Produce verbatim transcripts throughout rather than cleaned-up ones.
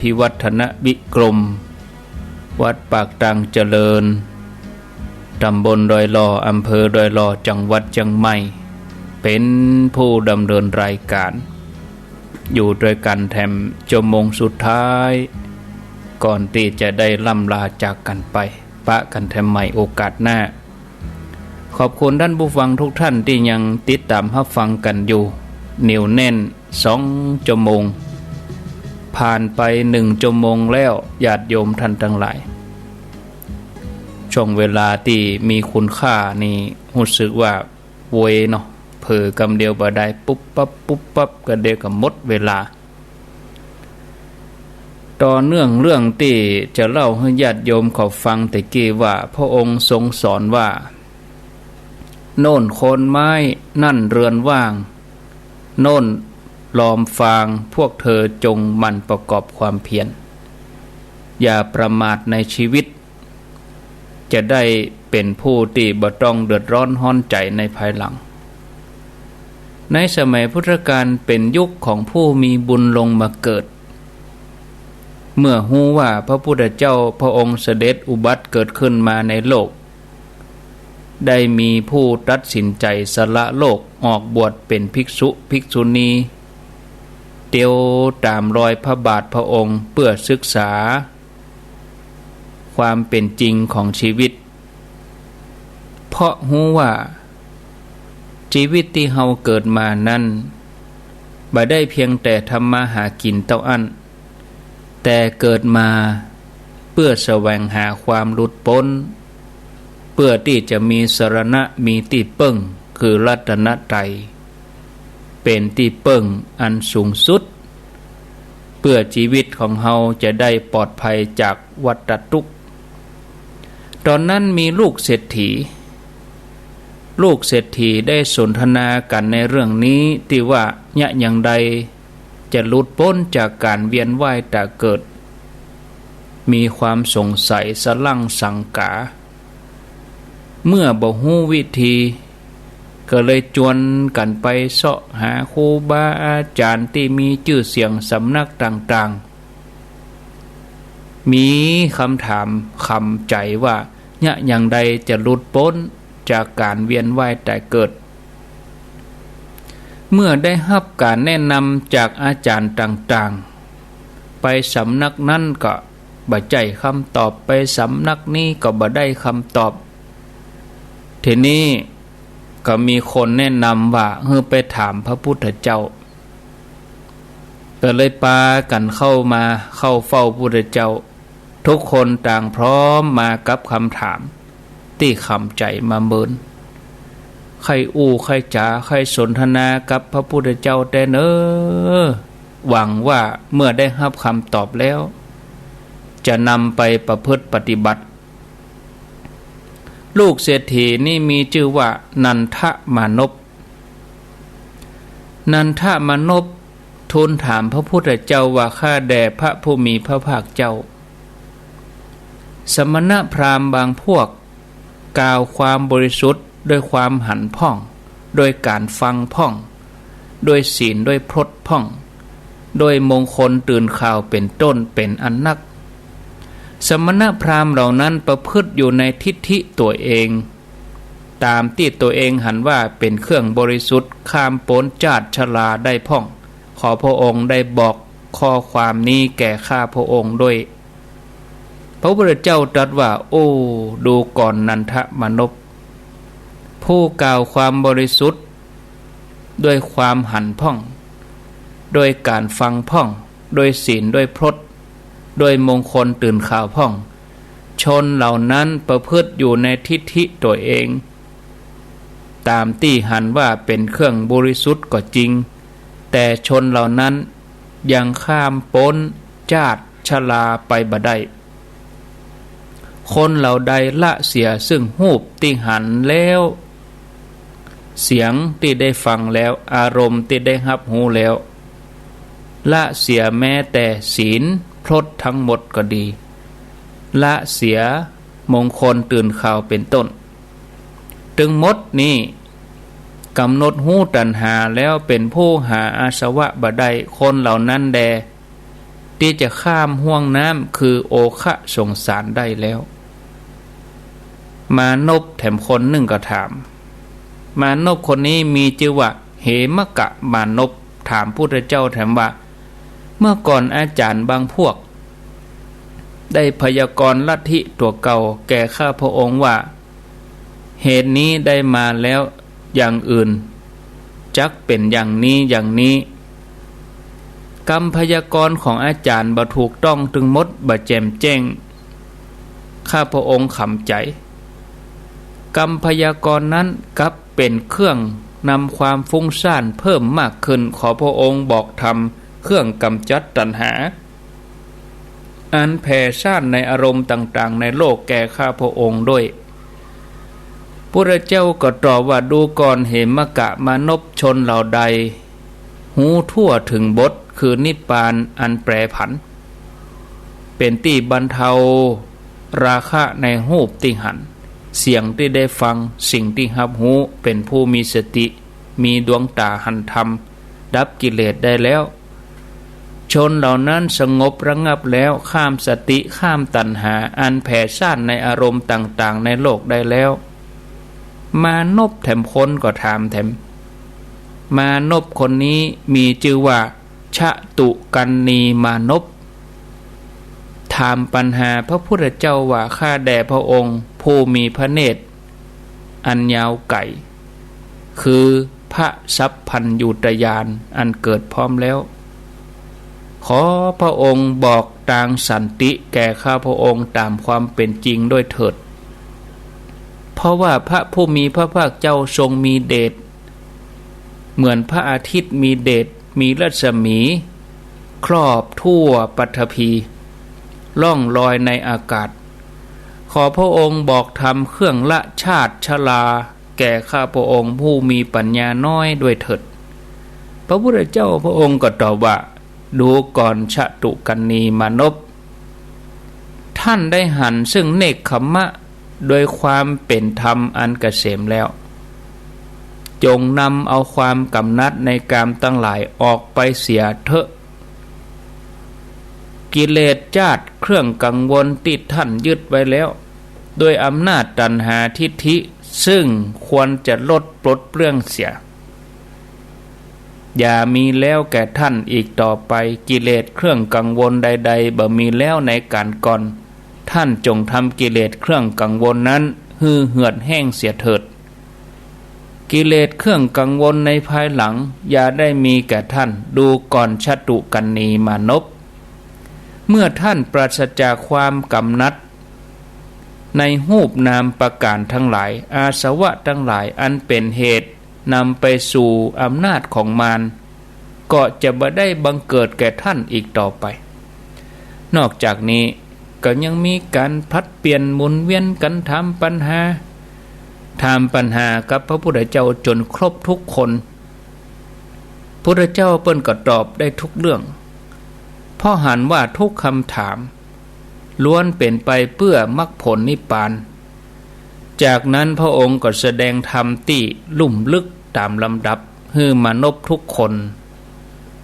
พิวัฒนวิกรม วัดปากตางเจริญ ตำบลดอยหล่อ อำเภอดอยหล่อ จังหวัดเจียงใหม่ เป๋นผู้ดำเนินรายก๋าน อยู่ตวยกั๋นแถมชั่วโมงสุดท้าย ก่อนตี้จะได้ร่ำลาจากกั๋นไป ปะกั๋นแถมใหม่โอกาสหน้า ขอบคุณต้านผู้ฟังทุกท่านตี้ยังติดต๋ามฮับฟังกั๋นอยู่เหนียวแน่นสองชั่วโมง ผ่านไปหนึ่งชั่วโมงแล้ว ญาติโยมท่านตังหลาย ช่วงเวลาตี้มีคุณค่านี่ฮู้สึกว่าไวเนาะ เผลอกำเดียวบ่ได้ ปุ๊บปั๊บ ปุ๊บปั๊บ กะเดี๋ยวกะหมดเวลา ต่อเนื่องเรื่องตี้จะเล่าหื้อญาติโยมเขาฟังแต่กี้ว่า พระองค์ทรงสอนว่า โน่นโคนไม้ นั่นเรือนว่าง โน่นลอมฟาง พวกเธอจงหมั่นประกอบความเพียร อย่าประมาทในชีวิต จะได้เป๋นผู้ตี้บ่ต้องเดือดร้อนฮ้อนใจ๋ในภายหลัง ในสมัยพุทธกาลเป๋นยุคของผู้มีบุญลงมาเกิด เมื่อฮู้ว่าพระพุทธเจ้าพระองค์เสด็จอุบัติเกิดขึ้นมาในโลก ได้มีผู้ตัดสินใจ๋สละโลกออกบวชเป๋นภิกษุภิกษุณี เตียวต๋ามรอยพระบาทพระองค์เปื้อศึกษา ความเป๋นจริงของชีวิต เพราะฮู้ว่า จีวิตตี้เฮาเกิดมานั้น บ่ได้เปียงแต่ทำมาหากิ๋นเต้าอั้น แต่เกิดมาเปื้อแสวงหาความหลุดป๊น เปื้อตี้จะมีสรณะ มีตี้เปิ้ง คือรัตนตรัย เป๋นตี้เปิ้งอันสูงสุด เปื้อจีวิตของเฮาจะได้ปลอดภัยจากวัฏฏะตุ๊กข์ ต๋อนนั้นมีลูกเศรษฐี ลูกเศรษฐีได้สนทนากั๋นในเรื่องนี้ตี้ว่า เยียะหยังใดจะหลุดป๊นจากก๋านเวียนว่ายต๋ายเกิด มีความสงสัยสะหลั้งสังก๋า เมื่อบ่ฮู้วิธี ก็เลยจวนกั๋นไปเซาะหาครูบาอาจ๋ารย์ตี้มีจื้อเสียงสำนักต่างๆ มีกำถามกำใจ๋ว่า เยียะหยังใดจะหลุดป๊นจากก๋านเวียนว่ายต๋ายเกิด เมื่อได้ฮับก๋านแนะนำจากอาจ๋ารย์ต่างๆ ไปสำนักนั้นก็บ่ใจ้กำตอบ ไปสำนักนี้ก็บ่ได้กำตอบ ทีนี้ก็มีคนแนะนำว่าหื้อไปถามพระพุทธเจ้า ก็เลยปากั๋นเข้ามาเข้าเฝ้าพุทธเจ้า ทุกคนต่างพร้อมมากับกำถามตี้กำใจ๋มาเมิน ใค่อู้ใค่จ๋าใค่สนทนากับพระพุทธเจ้าแต๊เน่อ หวังว่าเมื่อได้ฮับกำตอบแล้ว จะนำไปประพฤติปฏิบัติ ลูกเศรษฐีนี้มีจื้อว่านันทมานพ นันทมานพทูลถามพระพุทธเจ้าว่า ข้าแด่พระผู้มีพระภาคเจ้า สมณพราหมณ์บางพวกกล่าวความบริสุทธิ์ด้วยความหันพ่อง ด้วยก๋านฟังพ่อง ด้วยศีล ด้วยพรตพ่อง ด้วยมงคลตื่นข่าวเป๋นต้นเป๋นอันนัก สมณพราหมณ์เหล่านั้นประพฤติอยู่ในทิฏฐิตั๋วเอง ต๋ามตี้ตั๋วเองหันว่าเป๋นเครื่องบริสุทธิ์ ข้ามป๊นจาติชราได้พ่อง ขอพระองค์ได้บอกข้อความนี้แก่ข้าพระองค์ด้วย พระพุทธเจ้าตรัสว่า โอ้ ดูก่อนนันทมานพ ผู้กล่าวความบริสุทธิ์ ด้วยความหันพ่อง ด้วยก๋านฟังพ่อง ด้วยศีล ด้วยพรต ด้วยมงคลตื่นข่าวพ่อง ชนเหล่านั้นประพฤติอยู่ในทิฏฐิตั๋วเอง ต๋ามตี้หันว่าเป๋นเครื่องบริสุทธิ์ก็จริง แต่ชนเหล่านั้นยังข้ามป๊นจาติชราไปบ่ได้ คนเหล่าใดละเสียซึ่งฮูปตี้หันแล้ว เสียงตี้ได้ฟังแล้ว อารมณ์ตี้ได้ฮับฮู้แล้ว ละเสียแม้แต่ศีลพรตทั้งหมดก็ดี ละเสียมงคลตื่นข่าวเป๋นต้น ตึงหมดนี้ก๋ำหนดฮู้ตัณหาแล้วเป๋นผู้หาอาสวะบ่ได้ คนเหล่านั้นแล ตี้จะข้ามห้วงน้ำคือโอฆะสงสารได้แล้ว มานพแถมคนนึ่งก็ถาม มานพคนนี้มีจื้อว่าเหมกะมานพ ถามพุทธเจ้าแถมว่า เมื่อก่อนอาจ๋ารย์บางพวก ได้พยากรณ์ลัทธิตั๋วเก่าแก่ข้าพระองค์ว่า เหตุนี้ได้มาแล้วอย่างอื่น จักเป๋นอย่างนี้อย่างนี้ กำพยากรณ์ของอาจ๋ารย์บ่ถูกต้องตึงหมด บ่แจ่มแจ้ง ข้าพระองค์ขำใจ๋ กำพยากรณ์นั้นกลับเป๋นเครื่องนำความฟุ้งซ่านเพิ่มมากขึ้น ขอพระองค์บอกธรรมเครื่องกำจัดตัณหา อันแผ่ซ่านในอารมณ์ต่างๆ ในโลกแก่ข้าพระองค์ด้วย พุทธเจ้าก็ตอบว่า ดูก่อนเหมกะมานพ ชนเหล่าใด ฮู้ทั่วถึงบทคือนิพพานอันแปรผัน เป๋นตี้บรรเทาราคะในรูปตี้หัน เสียงตี้ได้ฟัง สิ่งตี้ฮับฮู้ เป๋นผู้มีสติ มีดวงต๋าหันธรรม ดับกิเลสได้แล้ว ชนเหล่านั้นสงบระงับแล้ว ข้ามสติ ข้ามตัณหา อันแผ่ซ่านในอารมณ์ต่างๆ ในโลกได้แล้ว มานพแถมคนก็ถามแถม มานพคนนี้มีจื้อว่าชะตุกัณณีมานพ ถามปัญหาพระพุทธเจ้าว่า ข้าแด่พระองค์ผู้มีพระเนตรอันยาวไกล คือพระสัพพัญญูตญาณอันเกิดพร้อมแล้ว ขอพระองค์บอกตางสันติแก่ข้าพระองค์ต๋ามความเป๋นจริงด้วยเถิด เพราะว่าพระผู้มีพระภาคเจ้าทรงมีเดช เหมือนพระอาทิตย์มีเดช มีรัศมีครอบทั่วปฐพี ล่องลอยในอากาศ ขอพระองค์บอกธรรมเครื่องละชาติชราแก่ข้าพระองค์ผู้มีปัญญาน้อยด้วยเถิด พระพุทธเจ้าพระองค์ก็ตอบว่า ดูก่อนชะตุกัณณีมานพ ท่านได้หันซึ่งเนกขัมมะ โดยความเป๋นธรรมอันเกษมแล้ว จงนำเอาความกำหนัดในกามตังหลายออกไปเสียเถิด กิเลสชาติเครื่องกังวลตี้ท่านยึดไว้แล้ว ด้วยอำนาจตัณหาทิฏฐิ ซึ่งควรจะลดปลดเปลื้องเสีย อย่ามีแล้วแก่ท่านอีกต่อไป กิเลสเครื่องกังวลใดๆ บ่มีแล้วในก๋านก่อน ท่านจงทำกิเลสเครื่องกังวลนั้นหื้อเหือดแห้งเสียเถิด กิเลสเครื่องกังวลในภายหลังอย่าได้มีแก่ท่าน ดูก่อนชะตุกัณณีมานพ เมื่อท่านปราศจากความกำหนัดในรูปนามประก๋านตังหลาย อาสวะตังหลายอันเป๋นเหตุนำไปสู่อำนาจของมาร ก็จะบ่ได้บังเกิดแก่ท่านอีกต่อไป นอกจากนี้ก็ยังมีก๋านผลัดเปลี่ยนหมุนเวียนกั๋นถามปัญหา ถามปัญหากับพระพุทธเจ้าจ๋นครบทุกคน พุทธเจ้าเปิ้นก็ตอบได้ทุกเรื่อง เพราะหันว่าทุกคำถามล้วนเป๋นไปเปื้อมรรคผลนิพพาน จากนั้นพระองค์ก็แสดงธรรมตี้ลุ่มลึกต๋ามลำดับ หื้อมานพทุกคน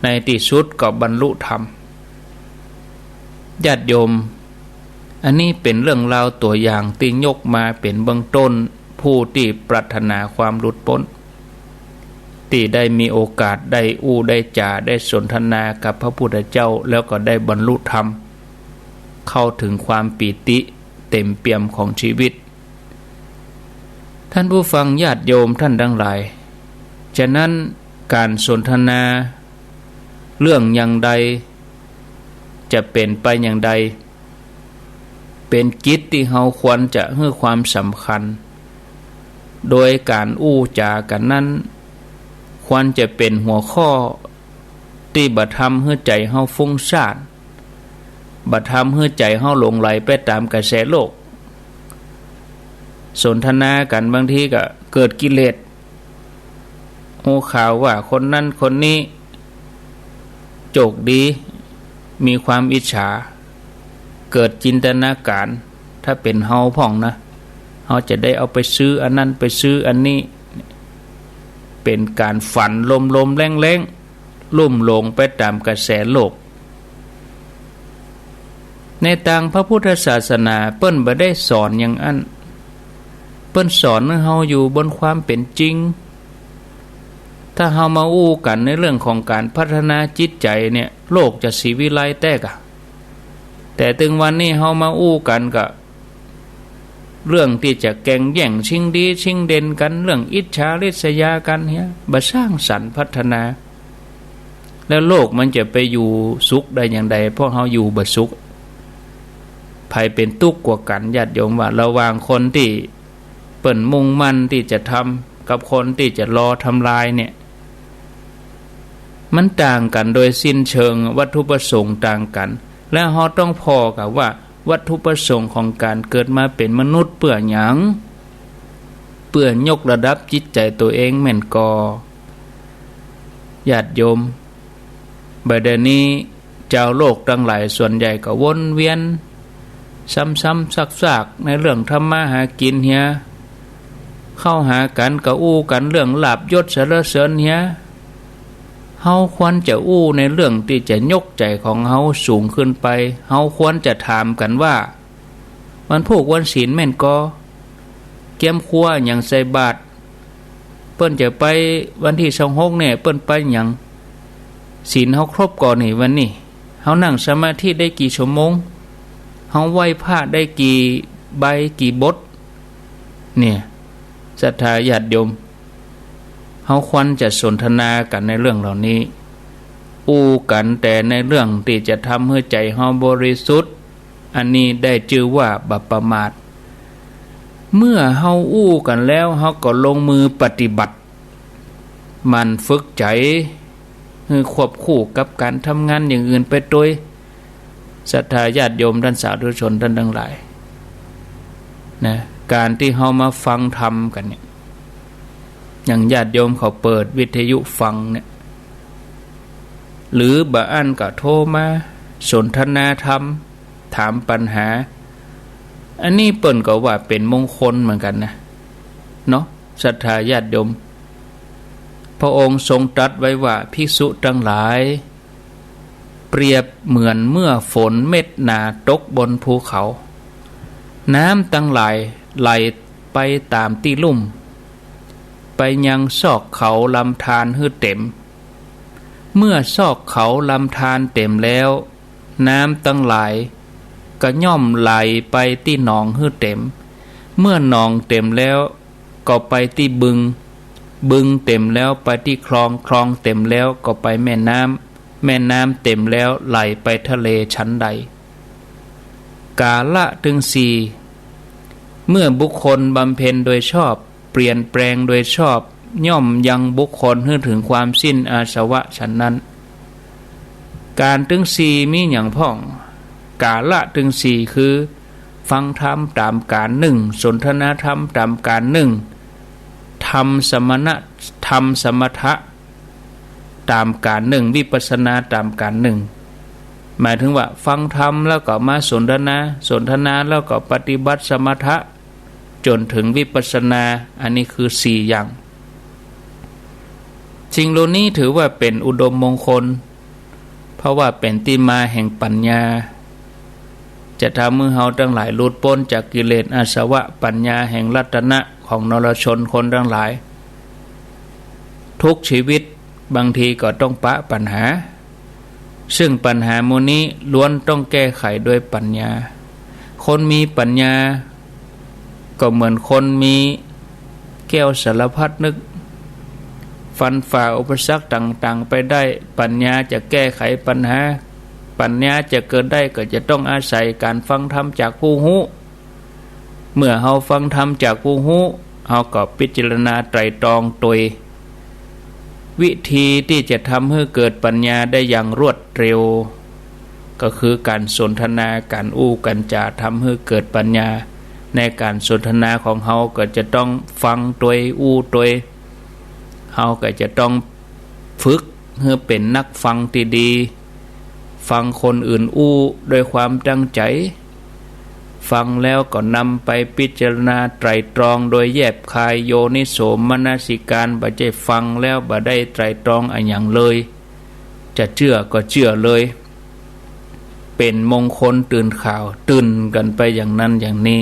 ในตี้สุดก็บรรลุธรรม ญาติโยม อันนี้เป๋นเรื่องราวตั๋วอย่างตี้ยกมาเป๋นเบื้องต้น ผู้ตี้ปรารถนาความหลุดป๊น ตี้ได้มีโอกาสได้อู้ได้จ๋าได้สนทนากับพระพุทธเจ้า แล้วก็ได้บรรลุธรรม เข้าถึงความปีติเต็มเปี่ยมของชีวิต ท่านผู้ฟังญาติโยมท่านตังหลาย ฉะนั้นก๋านสนทนาเรื่องอย่างใด จะเป๋นไปอย่างใด เป๋นกิจตี้เฮาควรจะหื้อความสำคัญ โดยก๋านอู้จ๋ากั๋นนั้น ควรจะเป๋นหัวข้อตี้บ่ทำหื้อใจ๋เฮาฟุ้งซ่าน บ่ทำหื้อใจ๋เฮาหลงไหลไปต๋ามกระแสโลก สนทนากั๋นบางทีก็เกิดกิเลส ฮู้ข่าวว่าคนนั้นคนนี้โจคดี มีความอิจฉา เกิดจินตนาก๋าร ถ้าเป๋นเฮาพ่องนะ เฮาจะได้เอาไปซื้ออันนั้นไปซื้ออันนี้ เป๋นก๋านฝันลมๆแล้งๆ ลุ่มหลงไปต๋ามกระแสโลก ในตางพระพุทธศาสนาเปิ้นบ่ได้สอนอย่างอั้น เปิ้นสอนหื้อเฮาอยู่บนความเป๋นจริง ถ้าเฮามาอู้กั๋นในเรื่องของก๋านพัฒนาจิตใจ๋เนี่ย โลกจะศรีวิไลย์แต๊ก่ะ แต่ตึงวันนี้เฮามาอู้กั๋นก็ เรื่องตี้จะแก่งแย่งชิงดีชิงเด่นกั๋น เรื่องอิจฉาริษยากั๋นเหีย บ่สร้างสรรค์พัฒนา แล้วโลกมันจะไปอยู่สุขได้อย่างใด เพราะเฮาอยู่บ่สุข ใผเป๋นตุ๊กข์กว่ากั๋น ญาติโยมว่า ระหว่างคนตี้เปิ้นมุ่งมั่นตี้จะทำ กับคนตี้จะรอทำลายเนี่ย มันต่างกั๋นโดยสิ้นเชิง วัตถุประสงค์ต่างกั๋น และเฮาต้องผ่อก่ะว่า วัตถุประสงค์ของก๋านเกิดมาเป๋นมนุษย์เปื้อหยัง เปื้อยกระดับจิตใจ๋ตั๋วเองแม่นก่อ ญาติโยม บ่าเดี่ยวนี้จาวโลกตังหลายส่วนใหญ่ก็วนเวียน ซ้ำๆ ซากๆ ในเรื่องทำมาหากิ๋นเหีย เข้าหากั๋นก็อู้กั๋นเรื่องลาภยศสรรเสริญเหีย เฮาควรจะอู้ในเรื่องตี้จะยกใจ๋ของเฮาสูงขึ้นไป เฮาควรจะถามกั๋นว่า วันพูกวันศีลแม่นก่อ เกียมครัวหยังใส่บาตร เปิ้นจะไปวันตี้ซาวหกเนี่ย เปิ้นไปหยัง ศีลเฮาครบก่อนี่วันนี้ เฮานั่งสมาธิได้กี่ชั่วโมง เฮาไหว้พระได้กี่ใบกี่บท เนี่ย ศรัทธาญาติโยม เฮาควรจะสนทนากั๋นในเรื่องเหล่านี้ อู้กั๋นแต่ในเรื่องตี้จะทำหื้อใจ๋เฮาบริสุทธิ์ อันนี้ได้จื้อว่าบ่ประมาท เมื่อเฮาอู้กั๋นแล้ว เฮาก็ลงมือปฏิบัติ หมั่นฝึกใจ๋ หื้อควบคู่กับก๋านทำงานอย่างอื่นไปตวย ศรัทธาญาติโยมต้านสาธุชนต้านตังหลาย นะ ก๋านตี้เฮามาฟังธรรมกั๋นเนี่ย อย่างญาติโยมเขาเปิดวิทยุฟังเนี่ย หรือบ่อั้นก็โทรมาสนทนาธรรม ถามปัญหา อันนี้เปิ้นก็ว่าเป๋นมงคลเหมือนกั๋นนะ เนาะ ศรัทธาญาติโยม พระองค์ทรงตรัสไว้ว่า ภิกษุตังหลาย เปรียบเหมือนเมื่อฝนเม็ดหนาตกบนภูเขา น้ำตังหลายไหลไปต๋ามตี้ลุ่ม ไปยังซอกเขาลำธารหื้อเต๋ม เมื่อซอกเขาลำธารเต๋มแล้ว น้ำตังหลายก็ย่อมไหลไปตี้หนองหื้อเต๋ม เมื่อหนองเต๋มแล้วก็ไปตี้บึง บึงเต๋มแล้วไปตี้คลอง คลองเต๋มแล้วก็ไปแม่น้ำ แม่น้ำเต๋มแล้วไหลไปทะเลฉันใด ก๋าละตึงสี่ เมื่อบุคคลบำเพ็ญโดยชอบ เปลี่ยนแปลงโดยชอบ ย่อมยังบุคคลหื้อเถิงความสิ้นอาสวะฉันนั้น ก๋านตึงสี่มีหยังพ่อง ก๋าละตึงสี่คือ ฟังธรรมต๋ามก๋านนึ่ง สนทนาธรรมต๋ามก๋านนึ่ง ทำสมณะ ทำสมถะต๋ามก๋านนึ่ง วิปัสสนาต๋ามก๋านนึ่ง หมายเถิงว่าฟังธรรมแล้วก็มาสนทนา สนทนาแล้วก็ปฏิบัติสมถะ จ๋นเถิงวิปัสสนา อันนี้คือสี่อย่าง สิ่งเหล่านี้ถือว่าเป๋นอุดมมงคล เพราะว่าเป๋นตี้มาแห่งปัญญา จะทำหื้อเฮาตังหลายหลุดป๊นจากกิเลสอาสวะ ปัญญาแห่งรัตนะของนรชนคนตังหลาย ทุกชีวิตบางทีก็ต้องปะปัญหา ซึ่งปัญหาหมู่นี้ล้วนต้องแก้ไขด้วยปัญญา คนมีปัญญาก็เหมือนคนมีแก้วสารพัดนึก ฟันฝ่าอุปสรรคต่างๆ ไปได้ ปัญญาจะแก้ไขปัญหา ปัญญาจะเกิดได้ก็จะต้องอาศัยก๋านฟังธรรมจากผู้ฮู้ เมื่อเฮาฟังธรรมจากผู้ฮู้ เฮาก็พิจารณาไตร่ตรองตวย วิธีตี้จะทำหื้อเกิดปัญญาได้อย่างรวดเร็ว ก็คือก๋านสนทนา ก๋านอู้ก๋านจ๋า ทำหื้อเกิดปัญญา ในก๋านสนทนาของเฮาก็จะต้องฟังตวย อู้ตวย เฮาก็จะต้องฝึกหื้อเป๋นนักฟังตี้ดี ฟังคนอื่นอู้ด้วยความตั้งใจ๋ ฟังแล้วก็นำไปพิจารณาไตร่ตรองโดยแยบคาย โยนิโสมนสิการ บ่ใจ้ฟังแล้วบ่ได้ไตร่ตรองอะหยังเลย จะเจื้อก็เจื้อเลย เป๋นมงคลตื่นข่าว ตื่นกั๋นไปอย่างนั้นอย่างนี้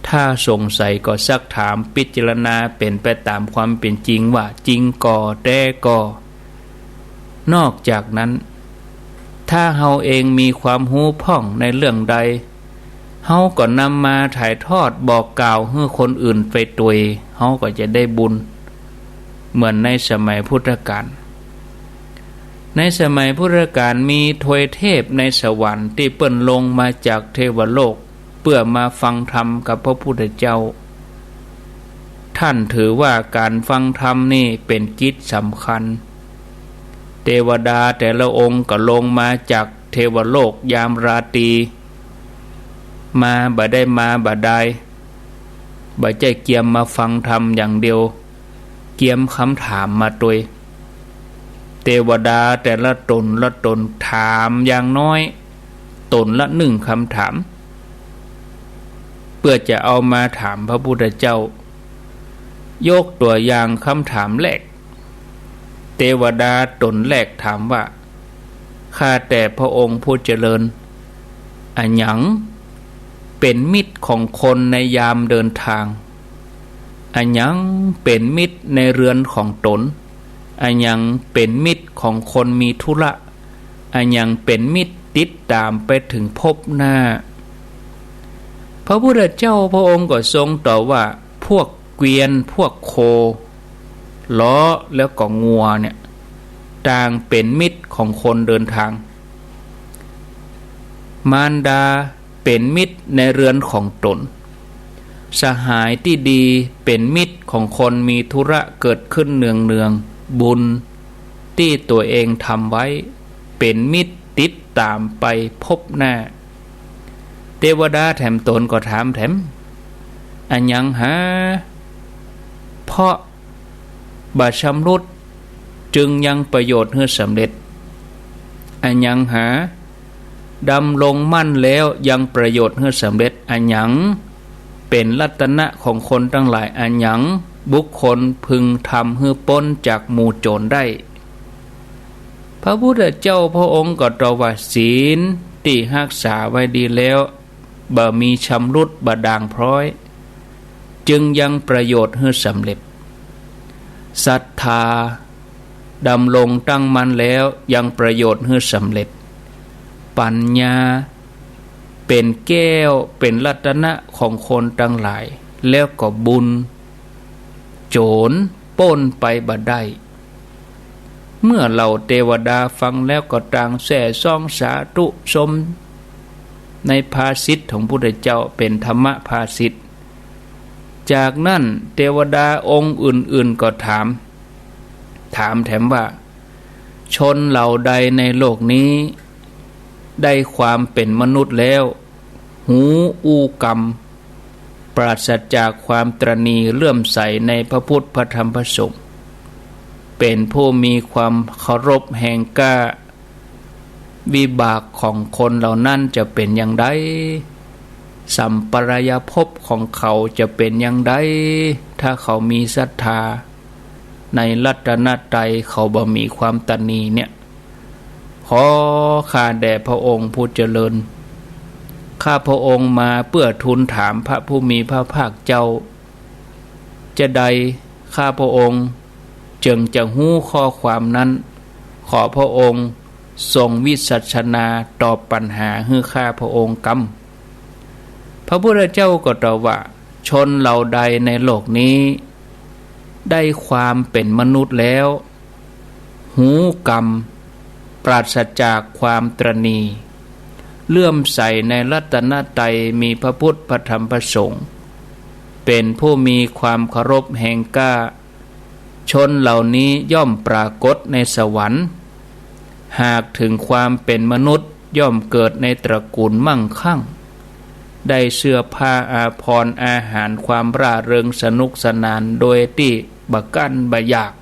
ถ้าสงสัยก็ซักถาม พิจารณาเป๋นไปต๋ามความเป๋นจริงว่าจริงก่อ แต๊ก่อ นอกจากนั้น ถ้าเฮาเองมีความฮู้พ่องในเรื่องใด เฮาก็นำมาถ่ายทอดบอกกล่าวหื้อคนอื่นไปตวย เฮาก็จะได้บุญ เหมือนในสมัยพุทธกาล ในสมัยพุทธกาลมีทวยเทพในสวรรค์ตี้เปิ้นลงมาจากเทวโลก เปื้อมาฟังธรรมกับพระพุทธเจ้า ท่านถือว่าก๋านฟังธรรมนี่เป๋นกิจสำคัญ เตวดาแต่ละองค์ก็ลงมาจากเทวโลกยามราตรี มาบ่ได้มาบ่ดาย บ่ใจ้เกียมมาฟังธรรมอย่างเดียว เกียมคำถามมาตวย เตวดาแต่ละต๋นละต๋นถามอย่างน้อย ต๋นละนึ่งคำถาม เปื้อจะเอามาถามพระพุทธเจ้า ยกตั๋วอย่างคำถามแรก เตวดาต๋นแรกถามว่า ข้าแต่พระองค์ผู้เจริญ อะหยังเป๋นมิตรของคนในยามเดินทาง อะหยังเป๋นมิตรในเรือนของต๋น อะหยังเป๋นมิตรของคนมีธุระ อะหยังเป๋นมิตรติดต๋ามไปเถิงภพหน้า พระพุทธเจ้าพระองค์ก็ทรงตอบว่า พวกเกวียน พวกโค ล้อ แล้วก็งัวเนี่ย ต่างเป๋นมิตรของคนเดินทาง มารดาเป๋นมิตรในเรือนของต๋น สหายตี้ดีเป๋นมิตรของคนมีธุระเกิดขึ้นเนืองๆ บุญตี้ตั๋วเองทำไว้เป๋นมิตรติดต๋ามไปภพหน้า เตวดาแถมต๋นก็ถามแถม อะหยังหา เพราะบ่ชำรุด จึงยังประโยชน์หื้อสำเร็จ อะหยังหา ดำรงมั่นแล้วยังประโยชน์หื้อสำเร็จ อะหยังเป๋นรัตนะของคนตังหลาย อะหยังบุคคลพึงทำหื้อป๊นจากหมู่โจ๋รได้ พระพุทธเจ้าพระองค์ก็ตอบว่า ศีลตี้ฮักษาไว้ดีแล้ว บ่มีชำรุดบ่ด่างพร้อย จึงยังประโยชน์หื้อสำเร็จ ศรัทธา ดำรงตั้งมั่นแล้วยังประโยชน์หื้อสำเร็จ ปัญญา เป๋นแก้วเป๋นรัตนะของคนตังหลาย แล้วก็บุญ โจ๋รป๊นไปบ่ได้ เมื่อเหล่าเตวดาฟังแล้วก็ต่างแซ่ซ้องสาธุชม ในภาษิตของพุทธเจ้าเป๋นธรรมภาษิต จากนั้นเตวดาองค์อื่นๆ ก็ถาม ถามแถมว่า ชนเหล่าใดในโลกนี้ ได้ความเป๋นมนุษย์แล้ว หูอู้กำ ปราศจากความตระหนี่เลื่อมใสในพระพุทธพระธรรมพระสงฆ์ เป๋นผู้มีความเคารพแฮงกล้า วิบากของคนเหล่านั้นจะเป๋นอย่างใด สัมปรายภพของเขาจะเป๋นอย่างใด ถ้าเขามีศรัทธาในรัตนตรัย เขาบ่มีความตระหนี่เนี่ย ขอข้าแด่พระองค์ผู้เจริญ ข้าพระองค์มาเพื่อทูลถามพระผู้มีพระภาคเจ้า จะใดข้าพระองค์จึงจะฮู้ข้อความนั้น ขอพระองค์ทรงวิสัชนาตอบปัญหาหื้อข้าพระองค์กำ พระพุทธเจ้าก็ตอบว่า ชนเหล่าใดในโลกนี้ ได้ความเป๋นมนุษย์แล้ว หูกำ ปราศจากความตระหนี่ เลื่อมใสในรัตนตรัย มีพระพุทธพระธรรมพระสงฆ์ เป๋นผู้มีความเคารพแฮงกล้า ชนเหล่านี้ย่อมปรากฏในสวรรค์ หากถึงความเป๋นมนุษย์ย่อมเกิดในตระกูลมั่งคั่ง ได้เสื้อผ้าอาภรณ์อาหารความร่าเริงสนุกสนานโดยตี้บ่กั้นบ่อยาก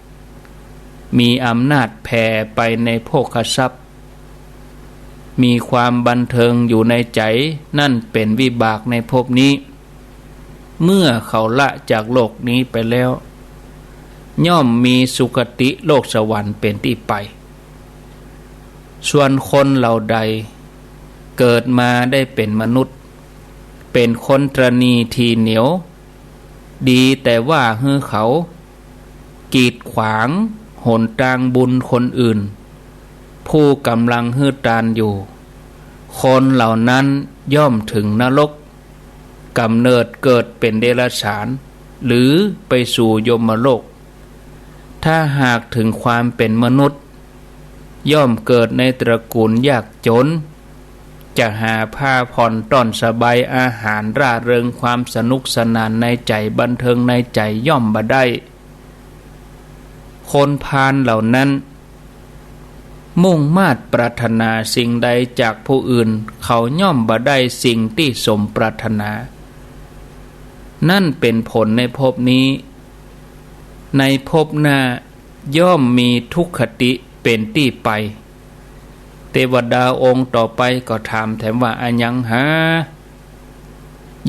มีอำนาจแผ่ไปในโภคทรัพย์ มีความบันเทิงอยู่ในใจ๋ นั่นเป๋นวิบากในภพนี้ เมื่อเขาละจากโลกนี้ไปแล้ว ย่อมมีสุคติโลกสวรรค์เป๋นตี้ไป ส่วนคนเหล่าใด เกิดมาได้เป๋นมนุษย์ เป๋นคนตระหนี่ถี่เหนียว ดีแต่ว่าหื้อเขา กีดขวางหนตางบุญคนอื่น ผู้ก่ำลังหื้อตานอยู่ คนเหล่านั้นย่อมเถิงนรก ก๋ำเนิดเกิดเป๋นเดรัจฉาน หรือไปสู่ยมโลก ถ้าหากเถิงความเป๋นมนุษย์ ย่อมเกิดในตระกูลยากจ๋น จะหาผ้าผ่อนต้อนสบาย อาหารร่าเริง ความสนุกสนานในใจ๋ บันเทิงในใจ๋ย่อมบ่ได้ คนพาลเหล่านั้น มุ่งมาดปรารถนาสิ่งใดจากผู้อื่น เขาย่อมบ่ได้สิ่งตี้สมปรารถนา นั่นเป๋นผลในภพนี้ ในภพหน้าย่อมมีทุกขติเป๋นตี้ไป เตวดาองค์ต่อไปก็ถามแถมว่า อะหยังหา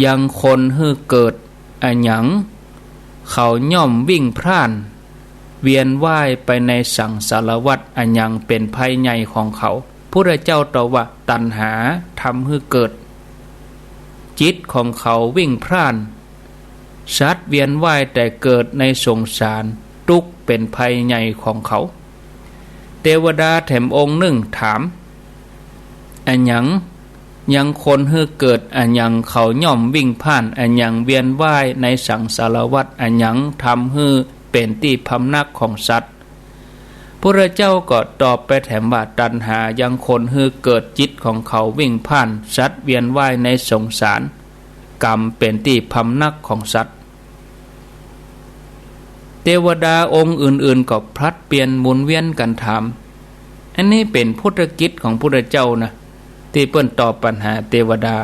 ยังคนหื้อเกิด อะหยัง เขาย่อมวิ่งพล่าน เวียนว่ายไปในสังสารวัฏ อะหยังเป๋นภัยใหญ่ของเขา พุทธเจ้าตอบว่า ตัณหาทำหื้อเกิด จิตของเขาวิ่งพล่าน สัตว์เวียนว่ายแต่เกิดในสงสาร ตุ๊กข์เป๋นภัยใหญ่ของเขา เตวดาแถมองค์นึ่งถาม อะหยัง ยังคนหื้อเกิด อะหยังเขาย่อมวิ่งพล่าน อะหยังเวียนว่ายในสังสารวัฏ อะหยังทำหื้อเป๋นตี้พำนักของสัตว์ พุทธเจ้าก็ตอบไปแถมว่า ตัณหายังคนหื้อเกิด จิตของเขาวิ่งพล่าน สัตว์เวียนว่ายในสงสาร ก๋ำเป๋นตี้พำนักของสัตว์ เตวดาองค์อื่นๆ ก็ผลัดเปลี่ยนหมุนเวียนกั๋นถาม อันนี้เป๋นพุทธกิจของพุทธเจ้านะ ตี้เปิ้นตอบปัญหาเตวดา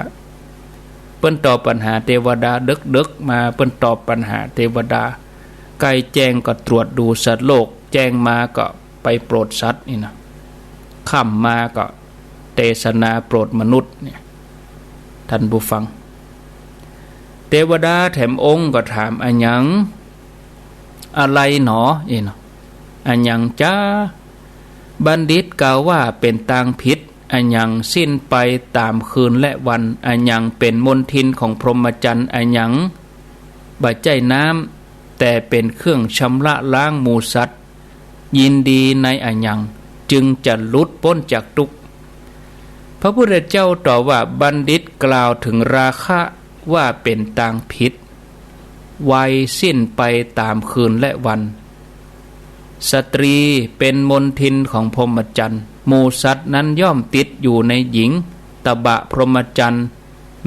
เปิ้นตอบปัญหาเตวดา เดิ็กๆ มาเปิ้นตอบปัญหาเตวดา ใก้แจ้งก็ตรวจดูสัตว์โลก แจ้งมาก็ไปโปรดสัตว์นี่นะ ค่ำมาก็เตสนาโปรดมนุษย์เนี่ย ท่านผู้ฟัง เตวดาแถมองค์ก็ถาม อะหยัง อะไรหนอ เอ็นะ อะหยังจ๊ะ บัณฑิตกล่าวว่าเป๋นตางผิด อะหยังสิ้นไปต๋ามคืนและวัน อะหยังเป๋นมลทินของพรหมจรรย์ อะหยังบ่ใจ้น้ำ แต่เป๋นเครื่องชำระล้างหมู่สัตว์ ยินดีในอะหยัง จึงจะหลุดป๊นจากตุ๊กข์ พระพุทธเจ้าตอบว่า บัณฑิตกล่าวเถิงราคะว่าเป๋นตางผิด วัยสิ้นไปต๋ามคืนและวัน สตรีเป๋นมลทินของพรหมจรรย์ หมู่สัตว์นั้นย่อมติดอยู่ในหญิง ตบะพรหมจรรย์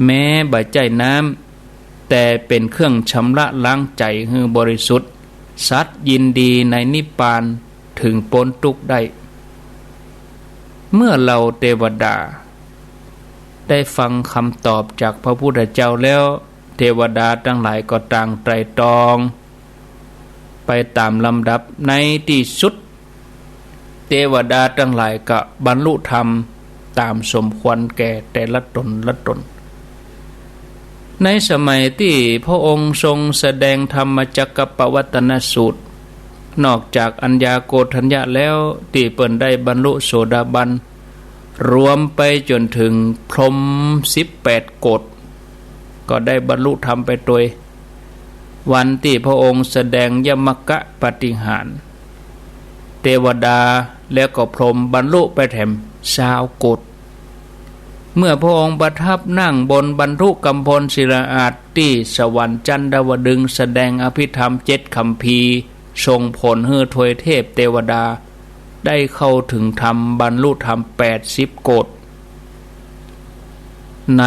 แม้บ่ใจ้น้ำ แต่เป๋นเครื่องชำระล้างใจ๋หื้อบริสุทธิ์ สัตว์ยินดีในนิพพานเถิงป๊นตุ๊กข์ได้ เมื่อเหล่าเตวดาได้ฟังกำตอบจากพระพุทธเจ้าแล้ว เตวดาตังหลายก็ต่างไตร่ตรองไปต๋ามลำดับ ในตี้สุด เตวดาตังหลายก็บรรลุธรรมต๋ามสมควรแก่แต่ละต๋นละต๋น ในสมัยตี้พระองค์ทรงแสดงธรรมจักกัปปวัตตนสูตร นอกจากอัญญาโกณฑัญญะแล้ว ตี้เปิ้นได้บรรลุโสดาบัน รวมไปจ๋นเถิงพรหมสิบแปดโกฏ ก็ได้บรรลุธรรมไปตวย วันตี้พระองค์แสดงยมกะปาฏิหาริย์ เตวดาแล้วก็พรหมบรรลุไปแถมซาวโกฏ เมื่อพระองค์ประทับนั่งบนบรรทุกำพลศิลาอาสน์ตี้สวรรค์จันดาวดึงส์ แสดงอภิธรรมเจ็ดคัมภีร์ ส่งผลหื้อทวยเทพเตวดา ได้เข้าเถิงธรรม บรรลุธรรมแปดสิบโกฏ ใน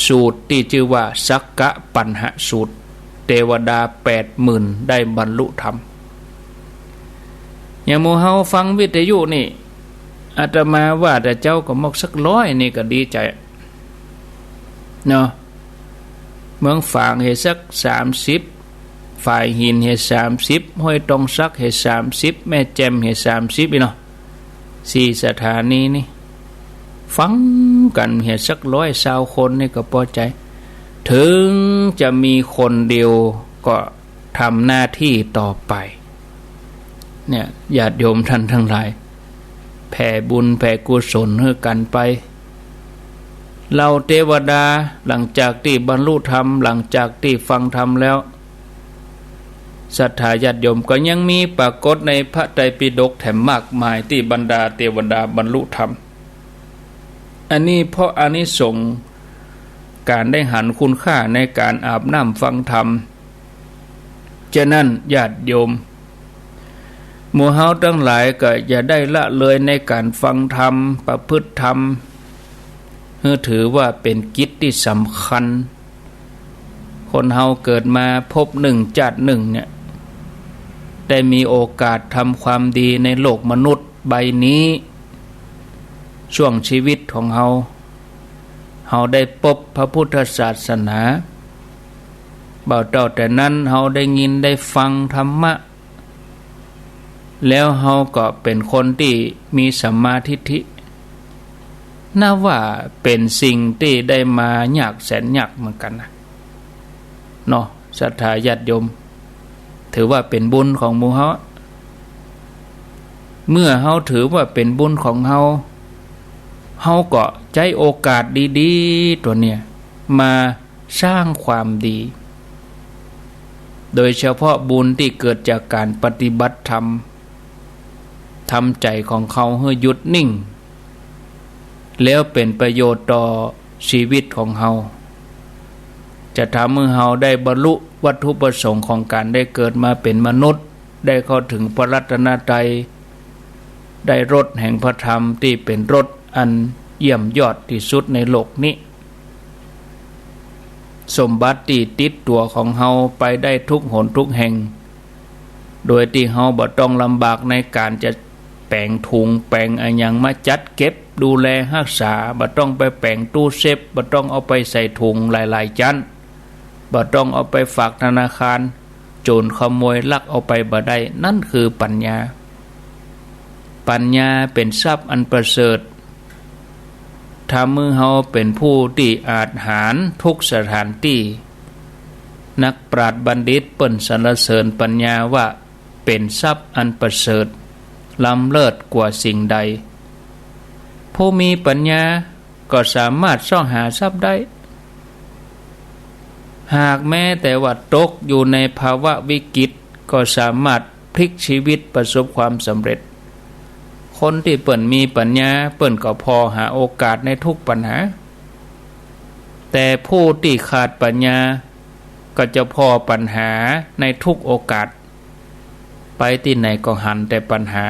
สูตรตี้จื้อว่าสักกะปัญหสูตร เตวดาแปดหมื่นได้บรรลุธรรม อย่างหมู่เฮาฟังวิทยุนี่ อาตมาว่าแต่เจ้าก็มกสักร้อยนี่ก็ดีใจ๋เนาะ เมืองฝางเหียสักสามสิบ ฝายหินเหียสามสิบ ห้วยตองสักเหียสามสิบ แม่แจ่มเหียสามสิบ อี้เนาะ สี่สถานีนี่ ฟังกั๋นเหียสักร้อยซาวคนนี่ก็ปอใจ๋ เถิงจะมีคนเดียวก็ทำหน้าตี้ต่อไป เนี่ย ญาติโยมท่านตังหลาย แผ่บุญแผ่กุศลหื้อกั๋นไป เหล่าเตวดาหลังจากตี้บรรลุธรรม หลังจากตี้ฟังธรรมแล้ว ศรัทธาญาติโยม ก็ยังมีปรากฏในพระไตรปิฎกแถมมากมายตี้บรรดาเตวดาบรรลุธรรม อันนี้เพราะอานิสงส์ก๋านได้หันคุณค่าในก๋านอาบน้ำฟังธรรม ฉะนั้นญาติโยม หมู่เฮาตังหลายก็อย่าได้ละเลยในก๋านฟังธรรม ประพฤติธรรม หื้อถือว่าเป๋นกิจตี้สำคัญ คนเฮาเกิดมาพบนึ่งจาตินึ่งเนี่ย ได้มีโอกาสทำความดีในโลกมนุษย์ใบนี้ ช่วงชีวิตของเฮา เฮาได้ปบพระพุทธศาสนา บ่าเต้าแต่นั้นเฮาได้ยินได้ฟังธรรมะ แล้วเฮาก็เป๋นคนตี้มีสัมมาทิฏฐิ นับว่าเป๋นสิ่งตี้ได้มายากแสนยากเหมือนกั๋นนะ เนาะ ศรัทธาญาติโยม ถือว่าเป๋นบุญของหมู่เฮา เมื่อเฮาถือว่าเป๋นบุญของเฮา เฮาก็ใจ๊โอกาสดีๆ ตั๋วเนี่ย มาสร้างความดี โดยเฉพาะบุญตี้เกิดจากก๋านปฏิบัติธรรม ทำใจ๋ของเฮาหื้อหยุดนิ่ง แล้วเป๋นประโยชน์ต่อชีวิตของเฮา จะทำหื้อเฮาได้บรรลุวัตถุประสงค์ของก๋านได้เกิดมาเป๋นมนุษย์ ได้เข้าถึงพระรัตนตรัย ได้รสแห่งพระธรรมตี้เป๋นรสอันเยี่ยมยอดตี้สุดในโลกนี้ สมบัติตี้ติดตั๋วของเฮาไปได้ทุกหนทุกแห่ง โดยตี้เฮาบ่ต้องลำบากในก๋านจะแป๋งถุงแป๋งอะหยังมาจัดเก็บดูแลฮักษา บ่ต้องไปแป๋งตู้เซฟ บ่ต้องเอาไปใส่ถุงหลายๆ จั๊น บ่ต้องเอาไปฝากธนาคาร โจ๋รขโมยลักเอาไปบ่ได้ นั่นคือปัญญา ปัญญาเป๋นทรัพย์อันประเสริฐ ทำหื้อเฮาเป๋นผู้ตี้อาจหาญทุกสถานตี้ นักปราชญ์บัณฑิตเปิ้นสรรเสริญปัญญาว่าเป๋นทรัพย์อันประเสริฐ ล้ำเลิศกว่าสิ่งใด ผู้มีปัญญาก็สามารถเซาะหาทรัพย์ได้ หากแม้แต่ว่าตกอยู่ในภาวะวิกฤต ก็สามารถพลิกชีวิตประสบความสำเร็จ คนตี้เปิ้นมีปัญญา เปิ้นก็ผ่อหาโอกาสในทุกปัญหา แต่ผู้ตี้ขาดปัญญา ก็จะผ่อปัญหาในทุกโอกาส ไปตี้ไหนก็หันแต่ปัญหา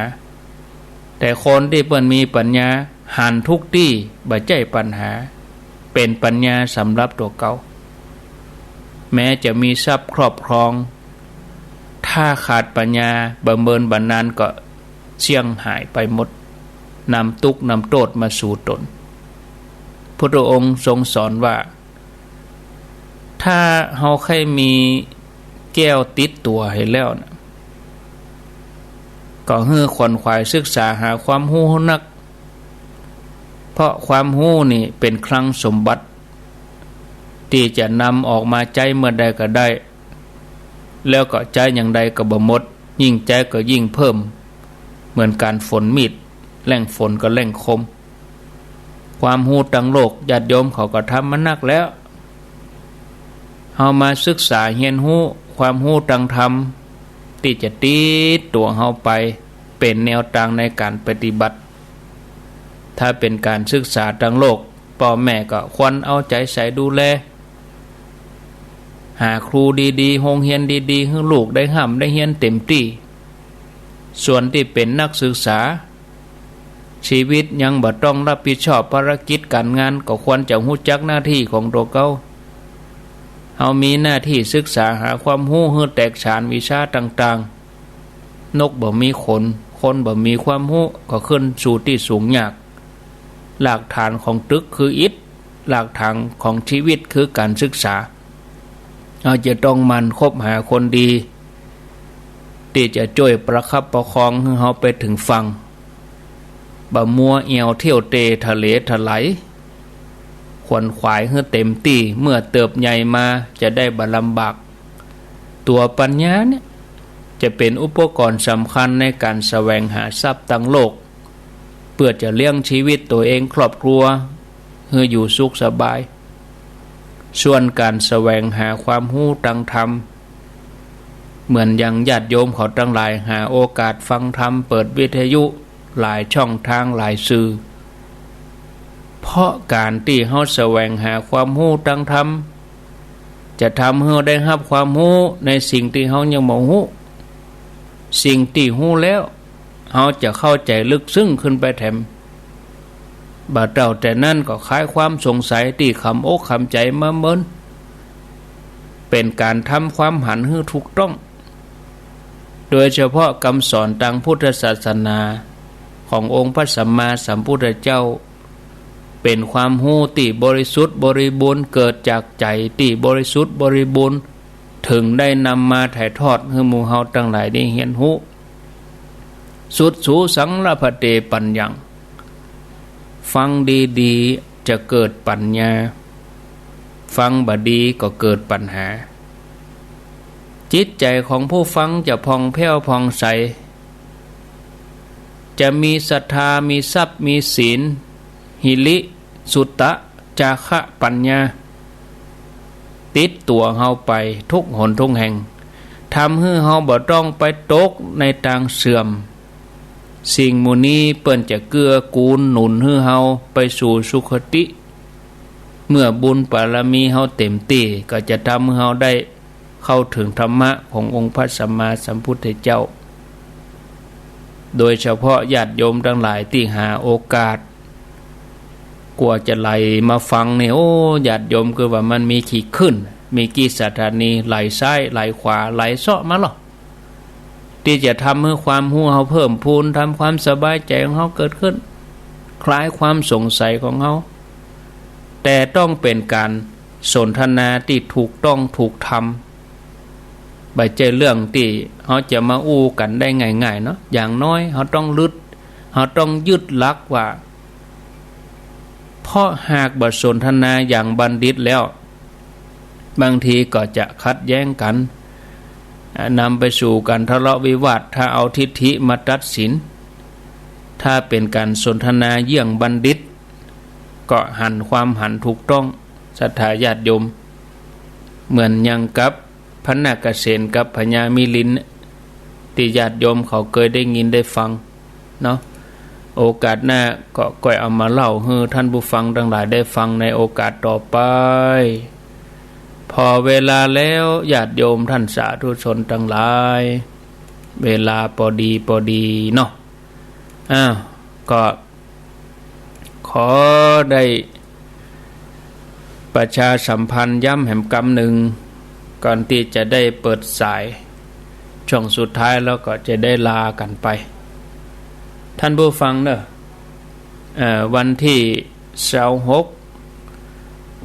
แต่คนตี้เปิ้นมีปัญญา หันทุกตี้บ่ใจ้ปัญหา เป๋นปัญญาสำหรับตั๋วเก่า แม้จะมีทรัพย์ครอบครอง ถ้าขาดปัญญา บ่เมินบ่นานก็เสี้ยงหายไปหมด นำตุ๊กข์นำโต้ษมาสู่ต๋น พุทธองค์ทรงสอนว่า ถ้าเฮาใค่มีแก้วติดตั๋วหื้อแล้วนะ ก็หื้อขวนขวายศึกษาหาความฮู้หื้อนัก เพราะความฮู้นี่เป๋นคลังสมบัติ ตี้จะนำออกมาใจ๊เมื่อใดก็ได้ แล้วก็ใจ๊อย่างใดก็บ่หมด ยิ่งใจ๊ก็ยิ่งเพิ่ม เหมือนก๋านฝนมีด แหล่งฝนก็แหล่งคม ความฮู้ตังโลก ญาติโยมเขาก็ทำมานักแล้ว เฮามาศึกษาเฮียนฮู้ความฮู้ตังธรรม ตี้จะติดตั๋วเฮาไป เป๋นแนวตางในก๋านปฏิบัติ ถ้าเป๋นก๋านศึกษาตังโลก ป้อแม่ก็ควรเอาใจ๋ใส่ดูแล หาครูดีๆ โฮงเฮียนดีๆ หื้อลูกได้ฮ่ำได้เฮียนเต๋มตี้ ส่วนตี้เป๋นนักศึกษา ชีวิตยังบ่ต้องรับผิดชอบภารกิจก๋านงาน ก็ควรจะฮู้จักหน้าตี้ของตั๋วเก่า เฮามีหน้าตี้ศึกษาหาความฮู้หื้อแตกฉานวิชาต่างๆ นกบ่มีขน คนบ่มีความฮู้ ก็ขึ้นสู่ตี้สูงยาก รากฐานของตึกคืออิฐ รากฐานของชีวิทคือก๋านศึกษา เฮาจะต้องหมั่นคบหาคนดี ตี้จะจ้วยประคับประคองหื้อเฮาไปเถิงฝั่ง บ่ามัวแอ่วเที่ยวเตทะเลทลาย ขวนขวายหื้อเต๋มตี้ เมื่อเติบใหญ่มาจะได้บ่ลำบาก ตั๋วปัญญาเนี่ย จะเป๋นอุปกรณ์สำคัญในก๋านแสวงหาทรัพย์ตังโลก เปื้อจะเลี้ยงชีวิตตั๋วเองครอบครัว หื้ออยู่สุขสบาย ส่วนก๋านแสวงหาความฮู้ตางธรรม เหมือนอย่างญาติโยมเขาตังหลายหาโอกาสฟังธรรม เปิดวิทยุหลายช่องตางหลายสื่อ เพราะก๋านตี้เฮาแสวงหาความฮู้ตางธรรม จะทำหื้อได้ฮับความฮู้ในสิ่งตี้เฮายังบ่ฮู้ สิ่งตี้ฮู้แล้ว เฮาจะเข้าใจ๋ลึกซึ้งขึ้นไปแถม บ่าเต้าแต่นั้นก็คลายความสงสัยตี้ขำอกขำใจ๋มาเมิน เป๋นก๋านทำความหันหื้อถูกต้อง โดยเฉพาะกำสอนตางพุทธศาสนาขององค์พระสัมมาสัมพุทธเจ้า เป๋นความฮู้ตี้บริสุทธิ์บริบูรณ์ เกิดจากใจ๋ตี้บริสุทธิ์บริบูรณ์ เถิงได้นำมาถ่ายทอดหื้อหมู่เฮาตังหลายได้เฮียนฮู้ สุตสูสังลพะเต ปัญญัง ฟังดีๆ จะเกิดปัญญา ฟังบ่ดีก็เกิดปัญหา จิตใจ๋ของผู้ฟังจะผ่องแผ้วผ่องใส จะมีศรัทธา มีทรัพย์ มีศีล หิริ สุตตะ จาคะ ปัญญา ติดตั๋วเฮาไปทุกหนทุกแห่ง ทำหื้อเฮาบ่ต้องไปตกในตางเสื่อม สิ่งหมู่นี้เปิ้นจะเกื้อกูลหนุนหื้อเฮาไปสู่สุคติ เมื่อบุญบารมีเฮาเต๋มตี้ ก็จะทำหื้อเฮาได้เข้าเถิงธรรมะขององค์พระสัมมาสัมพุทธเจ้า โดยเฉพาะญาติโยมตังหลายตี้หาโอกาส กว่าจะไหลมาฟังนี่ โอ้ ญาติโยม คือว่ามันมีกี่คลื่น มีกี่สถานี ไหลซ้าย ไหลขวา ไหลเซาะมาลอ ตี้จะทำหื้อความฮู้เฮาเพิ่มพูน ทำความสบายใจ๋ของเฮาเกิดขึ้น คลายความสงสัยของเฮา แต่ต้องเป๋นก๋านสนทนาตี้ถูกต้องถูกธรรม บ่ใจ้เรื่องตี้เฮาจะมาอู้กั๋นได้ง่ายๆ เนาะ อย่างน้อยเฮาต้องลึด เฮาต้องยึดหลักว่า เพราะหากบ่สนทนาอย่างบัณฑิตแล้ว บางทีก็จะขัดแย้งกั๋น อ่า นำไปสู่ก๋านทะเลาะวิวาท ถ้าเอาทิฏฐิมาตัดสิน ถ้าเป๋นก๋านสนทนาเยี่ยงบัณฑิต ก็หันความหันถูกต้อง ศรัทธาญาติโยม เหมือนอย่างกับพระนาคเสนกับพญามิลิน ตี้ญาติโยมเขาเกยได้ยินได้ฟัง เนาะ โอกาสหน้าก็ก้อยเอามาเล่าหื้อท่านผู้ฟังตังหลายได้ฟังในโอกาสต่อไป พอเวลาแล้ว ญาติโยมท่านสาธุชนตังหลาย เวลาปอดีปอดีเนาะ อ้าว ก็ขอได้ประชาสัมพันธ์ย้ำแหมกำนึ่ง ก่อนตี้จะได้เปิดสาย ช่วงสุดท้ายแล้วก็จะได้ลากั๋นไป ท่านผู้ฟังเนอะ เอ่อ วันตี้ซาวหก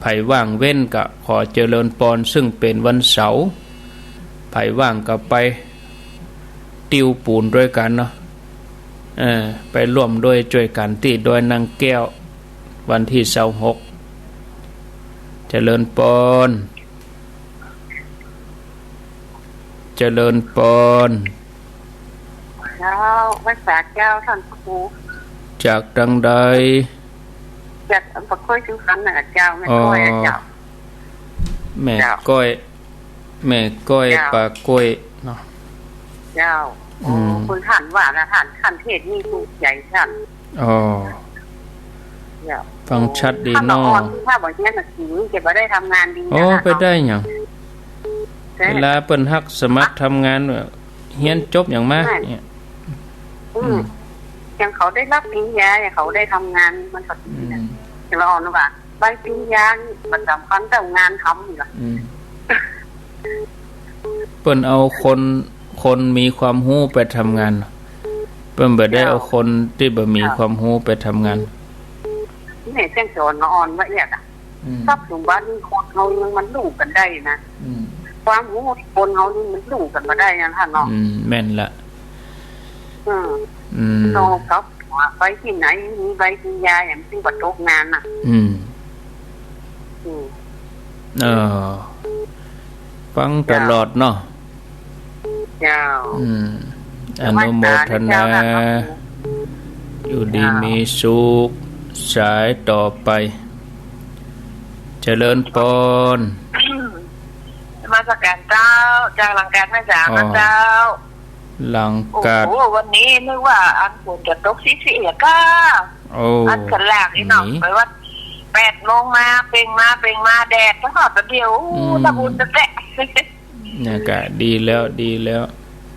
ใผว่างเว้นก็ขอเจริญปอน ซึ่งเป๋นวันเสาร์ ใผว่างก็ไป ติวปูนตวยกั๋นเนาะ เออ ไปร่วมตวยจ้วยกั๋นตี้ดอยนางแก้ว วันตี้ซาวหก เจริญปอน เจริญปอน เจ้า ไหว้สาเจ้าท่านครู จากตางใด จากอำเภอโขยสิงขันน่ะเจ้า แม่ก้อยอะเจ้า อ๋อ แม่ เจ้า ก้อย แม่ก้อย เจ้า ป้าก้อยเนาะ เจ้า โอ้ อืม คุณท่านว่านะ ท่าน ท่านเทศน์นี่ถูกใจ๋ท่าน อ๋อ เจ้า ฟังชัดดีเนาะ ถ้าบ่อ่อน ถ้าบ่เฮียนหนังสือ จะบ่ได้ทำงานดีนะ โอ้ ไปได้หยัง เวลาเปิ้นฮักสมัครทำงาน เฮียนจบหยังมา เนี่ย อืม อืม อย่างเขาได้รับปริญญา อย่างเขาได้ทำงาน มันก็ดีนะ อืม อย่างละอ่อนว่า ใบปริญญานี่มันสำคัญเต้างานทำนี่ล่ะ อืม เปิ้นเอาคน คนมีความฮู้ไปทำงาน เปิ้นบ่ได้เอาคนตี้บ่มีความฮู้ไปทำงาน นี่เจ้าสอนมาอ่อนละเอียดอะ อืม ทรัพย์สมบัตินี่คนเฮายังมันรู้กั๋นได้นะ อืม ความฮู้คนเฮานี่มันรู้กั๋นบ่ได้นะท่านเนาะ อืม แม่นละ อืม อืม ต้องกับว่าไปตี้ไหน มีใบปริญญาอย่างตี้บ่ตกงานน่ะ อืม อืม เออ ฟังตลอดเนาะ เจ้า อืม อนุโมทนา เจ้า อยู่ดีมีสุข สายต่อไป เจริญปอน นมัสการเจ้า จากหลังกาดแม่จ๋า อ๋อ นะเจ้า หลังกาด โอ้โห วันนี้นึกว่าอันฝนจะตกซี้ๆ อะก้า โอ้ อันขลากนี่เนาะ หนี ไปวัดแปดโมงมา เปล่งมา เปล่งมา แดด พอฮอดตะเดียว อู้ อืม น่าบุญแต๊ๆ เนี่ยกะดีแล้ว ดีแล้ว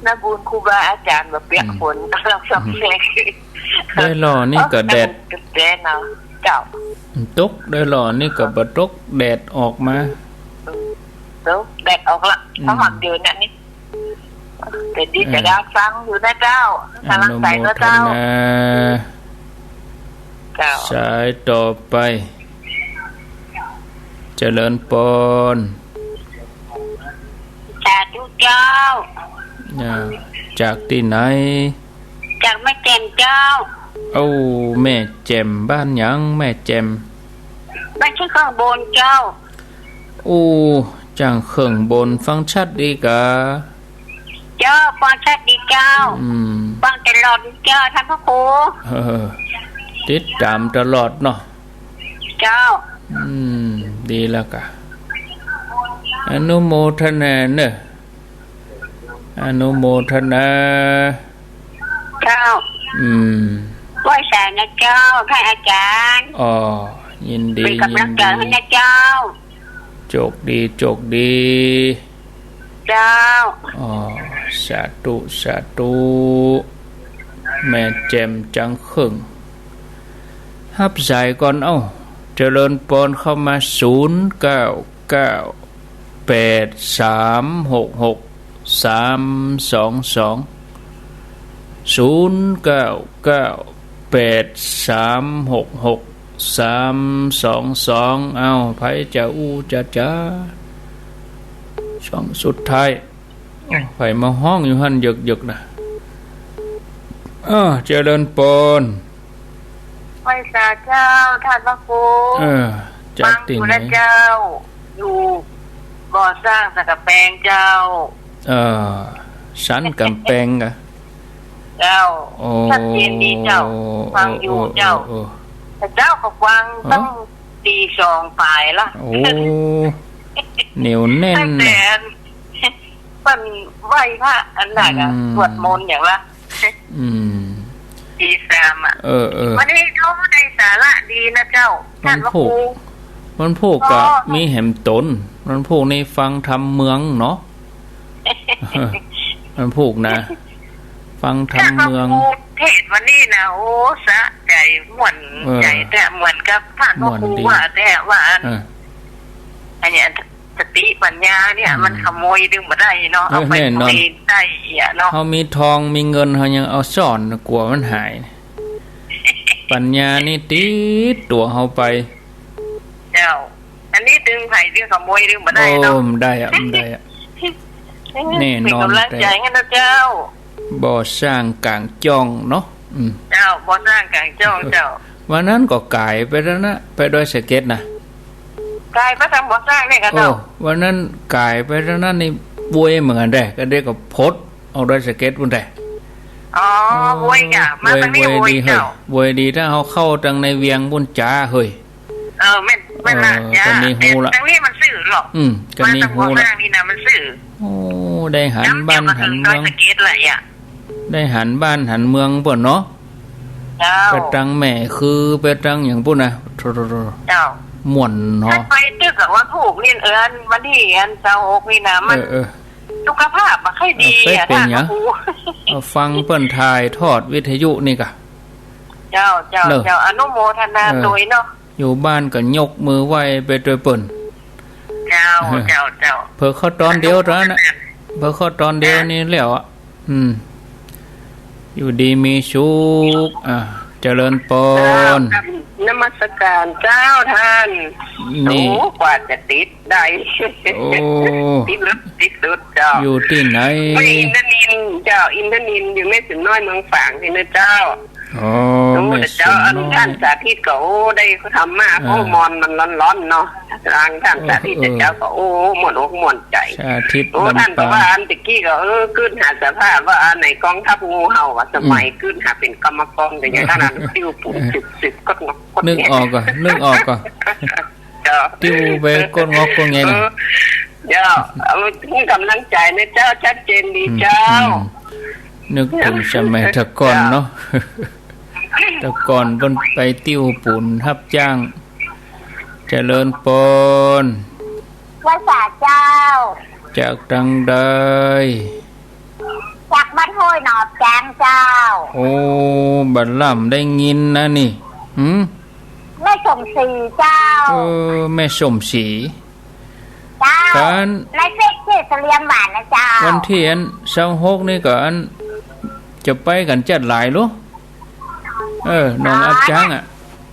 น่าบุญครูบาอาจ๋ารย์บ่เปียกฝน อืม เราสองแสง ได้หล่อนี่ก็แดด แดดเนาะ เจ้า ตก ได้หล่อนี่ก็บ่ตก แดดออกมา ตก แดดออกละ อืม พอหอมเดือนน่ะนี่ แต่ดี เออ แต่ดาวฟังอยู่นะเจ้า อนุโมทนา กำลังใจนะเจ้า เจ้า สายต่อไป เจริญปอน สาธุเจ้า อ่า จากตี้ไหน จากแม่แจ่มเจ้า เอ้า แม่แจ่ม บ้านหยังแม่แจ่ม บ้านจ้างเคิ่งบนเจ้า อู้ จ้างเคิ่งบน ฟังชัดดีกา เจ้า ฟังชัดดีเจ้า อืม ฟังตลอดดีเจ้า ท่านพระครู เออ ติดต๋ามตลอดเนาะ เจ้า อืม ดีแล้วกา อนุโมทนาเน่อ อนุโมทนา เจ้า อืม ไหว้สานะเจ้า ท่านอาจ๋ารย์ อ๋อ ยินดี เป๋นก๋ำลังใจ๋หื้อนะเจ้า ยินดี โจคดี โจคดี เจ้า อ๋อ สาธุ สาธุ แม่แจ่มจ้างเคิ่ง ฮับสายก่อน เอ้า เจริญปอนเข้ามา ศูนย์เก้าเก้าแปดสามหกหกสามสองสอง ศูนย์เก้าเก้าแปดสามหกหกสามสองสอง เอ้า ใผจะอู้จะจ๋า ช่วงสุดท้าย โอ้ ใผมาฮ้องอยู่หั้นเยิกๆ นะ เออ เจริญปอน ไหว้สาเจ้า ท่านพระครู เออ จากตี้ไหน ฟังอยู่นะเจ้า อยู่บ่อสร้างสันก๋ำแปงเจ้า เออ สันก๋ำแปงกา เจ้า โอ้ ชัดเจนดีเจ้า ฟังอยู่เจ้า โอ้ โอ้ โอ้ แต่เจ้าก็ฟัง ฮะ ตั้งตีสองป๋ายละ โอ้ เหนียวแน่น ตั้งแต่ นะ อัน เปิ้นไหว้พระอันนั้นอะ อืม สวดมนต์อย่างละ อืม ตีสามอะ เออ เออ วันนี้เขาได้สาระดีนะเจ้า วันพูก ท่านพระครู วันพูกก็ อ๋อ มีแหมต๋น วันพูกนี่ฟังธรรมเมืองเนาะ วันพูกนะ ฟังธรรมเมือง ท่านพระครูเทศน์วันนี้นะ โอ้ สะใจ๋ ม่วนใจ๋แต๊ เออ เหมือนกับท่านพระครู ม่วนดี ว่าแต๊ว่าอัน เออ อันนี้ สติปัญญาเนี่ย อืม มันขโมยดึงบ่ได้เนาะ เออ เอาไป แน่นอน ขโมยได้เหียเนาะ เฮามีทองมีเงิน เฮายังเอาซ่อน กั๋วมันหาย ปัญญานี่ติดตั๋วเฮาไป เจ้า อันนี้ดึงไผดึงขโมยดึงบ่ได้เนาะ โอ้ บ่ได้อะ บ่ได้อะ แน่นอน เป๋นก๋ำลังใจ๋หื้อนะเจ้า บ่อสร้างก๋างจ้องเนาะ อืม เจ้า บ่อสร้างก๋างจ้องเจ้า วันนั้นก็ก๋ายไปแล้วนะ ไปดอยสะเก็ดนะ ก๋ายไปตางบ่อสร้างเนี่ยกาเจ้า โอ้ วันนั้นก๋ายไปแล้วนะ นี่บวยเหมือนกั๋นแต๊ ก็เดี๋ยวก็พดออกดอยสะเก็ดปู๊นแต๊ อ๋อ โอ้ บวยกา มาตางนี้ บวย บวยดีเฮ้ย เจ้า บวยดี ถ้าเฮาเข้าตางในเวียงปู๊นจ๋าเฮ้ย เออ แม่น แม่นละ เออ จ้า ก็นี่ฮู้ละ ตางนี้มันซื่อหรอก อืม ก็นี่ฮู้ละ มาตางบ่อสร้างนี่นะมันซื่อ โอ้ ได้หันบ้านหันเมือง ดอยสะเก็ดละเหีย ได้หันบ้านหันเมืองปู๊นเนาะ เจ้า ไปตางแม่คือ ไปตางหยังปู๊นนะ โถ่ๆๆ เจ้า ม่วนเนาะ ถ้าไปตึกอะวันพูกนี่ เออ วันตี้อันซาวหกนี่นะ มัน เออ เออ สุขภาพบ่ค่อยดีอะ เออ ไปเป๋นหยัง ท่านพระครู เออ ฟังเปิ้นถ่ายทอดวิทยุนี่กา เจ้า เจ้า เนอะ เจ้า อนุโมทนา เออ ตวยเนาะ อยู่บ้านก็ยกมือไหว้ไปตวยเปิ้น เจ้า เจ้า เจ้า เผลอเข้าตอนเดียวเต้านั้นน่ะ เผลอเข้าตอนเดียวนี่แล้วอะ อืม อยู่ดีมีสุข อ่า เจริญปอน เจ้า นมัสการเจ้าท่าน นี่ โอ้ กว่าจะติดได้ โอ้ ติดหลุด ติดหลุดเจ้า อยู่ตี้ไหน แม่อินทนิลเจ้า อินทนิลอยู่แม่สินน้อยเมืองฝางนี่นะเจ้า อ๋อ โอ้ แม่สินน้อย แต่เจ้า อันท่านสาธิตก็ โอ้ ได้ธรรมะ อ่า โอ้ ม่วนมันร้อนๆ เนาะ ทางท่านสาธิต เออ เออ แต่เจ้าก็ โอ้ ม่วนอกม่วนใจ๋ สาธิต โอ้ ลำปาง ท่านก็ว่าอันตะกี้ก็ เออ กึ๊ดหาสภาพว่าอันไหนกองทัพงูเห่าอะ สมัย อืม กึ๊ดหาเป๋นกรรมกร แต่ยังท่านนั้น ติ้วปุ๋น เออ สืบๆ กดงอกกดแงะ นึกออกก่อ นึกออกก่อ า ติ้วไปก๊ดงอกก๊ดแงก เออ เจ้า เอา ให้ก๋ำลังใจ๋นะเจ้า ชัดเจนดีเจ้า อืม อืม นึกเถิงสมัยแต่ก่อนเนาะ แต่ก่อนเปิ้นไปติ้วปูนฮับจ้าง เจริญปอน เจ้าสาเจ้า จากตางใด จากบ้านห้วยหนองแจงเจ้า โอ้ บ่าล่ำได้ยินนะนี่ หืม แม่สมศรีเจ้า เออ แม่สมศรี เจ้า กั๋น ในเฟซชื่อเสลียงหวานนะเจ้า วันตี้อันซาวหกนี่ก็อัน จะไปกั๋นจั๊ดหลายลูก เออ หนองอับจ๊างอะ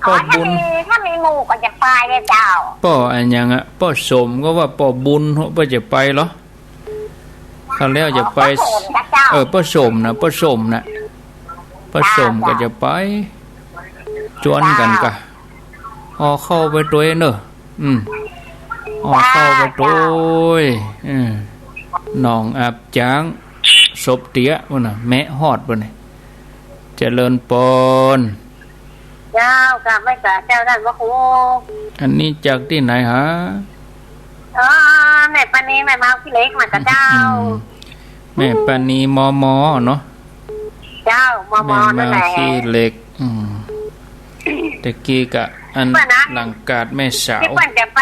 อ๋อ ป้อบุญ ถ้ามี ถ้ามีหมู่ก็จะไปเลยเจ้า ป้ออะหยังอะ ป้อสมก็ว่าป้อบุญ ป้อจะไปเหรอ คราวแล้วจะไป อ๋อ ป้อสมนะเจ้า เออ ป้อสมนะ ป้อสมนะ ป้อสมก็จะไป เจ้า จวนกั๋นก่ะ เจ้า ห่อข้าวไปตวยเนอะ อืม ห่อข้าวไปตวย เจ้า อืม หนองอับจ๊าง ศพเตี้ยปู้นน่ะ แมะฮอดปู้นน่ะ เจริญปอน เจ้า กราบไหว้สาเจ้าต้านพระครู อันนี้จากตี้ไหนฮะ อ๋อ แม่ปานี แม่มาวขี้เหล็กมาจ้ะเจ้า อืม แม่ปานี มม เนาะ เจ้า มม แม่มาวขี้เหล็ก นั่นแหละ อืม ตะกี้กะอัน เปิ้นนะ หลังกาดแม่สาว ตี้เปิ้นจะไป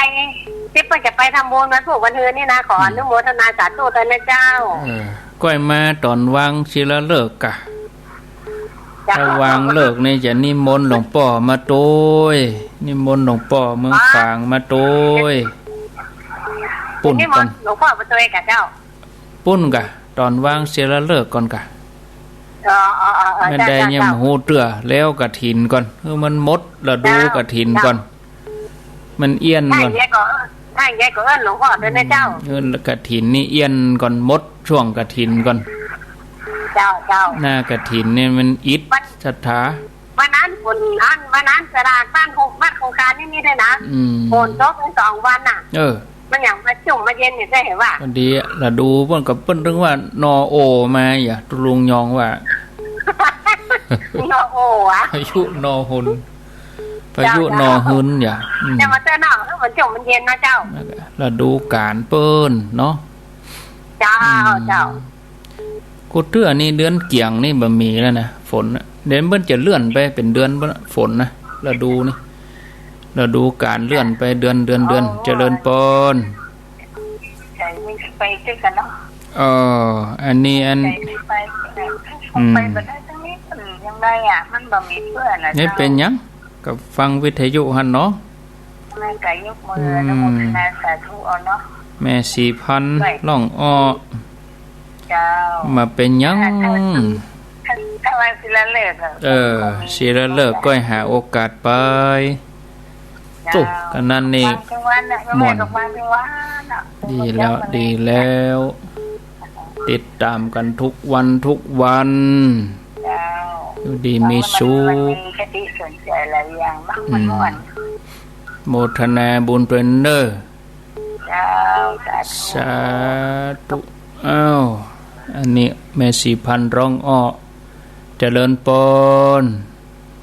ตี้เปิ้นจะไปทำบุญวันพูกวันฮืนนี่นะ ขอ อืม อนุโมทนาสาธุตวยนะเจ้า เออ ก้อยมาต๋อนวางศิลาฤกษ์ก่ะ เจ้า ถ้าวางฤกษ์นี่จะนิมนต์หลวงป้อมาตวย นิมนต์หลวงป้อเมืองฝางมาตวย ปุ้นก่อน นิมนต์หลวงป้อมาตวยก่ะเจ้า ปุ้นก่ะ ต๋อนวางศิลาฤกษ์ก่อนก่ะ อ๋อ อ๋อ อ๋อ อ๋อ แม่ใด เจ้า เจ้า ยังบ่ฮู้เตื้อ แล้วกฐินก่อน หื้อมันหมดฤดู เจ้า กฐินก่อน เจ้า มันเอี้ยนก่อน ถ้าอย่างนี้ก็ ถ้าอย่างนี้ก็เอิ้นหลวงป้อตวยนะเจ้า อืม เอิ้นกฐินนี่เอี้ยนก่อน หมดช่วงกฐินก่อน เจ้า เจ้า หน้ากฐินนี่มันอิด วัน ศรัทธา วันนั้นฝน อัน วันนั้นสลากบ้านโครง บ้านโครงการนี่มีตวยนะ อืม ฝนตกไปสองวันน่ะ เออ มันอย่างมาจุ่มมาเย็นเนี่ย ใจ้เหรอวะ พอดีฤดูเปิ้นก็ เปิ้นเรียกว่านอโอมา อย่า ตุ๊ลุงยองว่า นอโออะ พายุนอฮุน พายุนอฮุน อย่า อืม จะมาเจ้าหน้า แล้วมันจุ่มมันเย็นนะเจ้า ฤดูก๋าลเปิ้นเนาะ เจ้า อืม เจ้า กูเตื้อนี่เดือนเกี๋ยงนี่บ่มีแล้วนะ ฝนน่ะ เดี๋ยวเปิ้นจะเลื่อนไปเป๋นเดือนเปิ้นน่ะ ฝนน่ะ ฤดูนี่ ฤดูก๋าลเลื่อนไปเดือน เดือน เดือน อ๋อ เจริญปอน ไปตวยกั๋นเนาะ เออ อันนี้อัน ไป อืม ไปบ่ได้ตังนี้ อืม ยังไงอะ มันบ่มีเตื้อนะ นี่ เจ้า เป๋นหยัง ก็ฟังวิทยุหั้นเนาะ แม่ก็ยกมือ อืม อนุโมทนาสาธุเอาเนาะ แม่ศรีพันธ์ ไป ร้องอ้อ เจ้า บ่าเป๋นหยัง ถ้า ถ้า ถ้าว่าศิลาฤกษ์อะ เออ ก็มี ศิลาฤกษ์ก็หาโอกาสไป เจ้า ตุ๊ กะนั้นนี่ ฟังทุกวันน่ะ ม่วน แม่ก็ฟังทุกวันน่ะ ดีแล้ว ดีแล้ว ติดต๋ามกั๋นทุกวัน ทุกวัน เจ้า อยู่ดีมีสุข มันมีคติสอนใจหลายอย่างมาก อืม มันม่วน โมทนาบุญตวยเน่อ เจ้า สาธุ สาธุ อ้าว อันนี้แม่ศรีพันธ์ร้องอ้อ เจริญปอน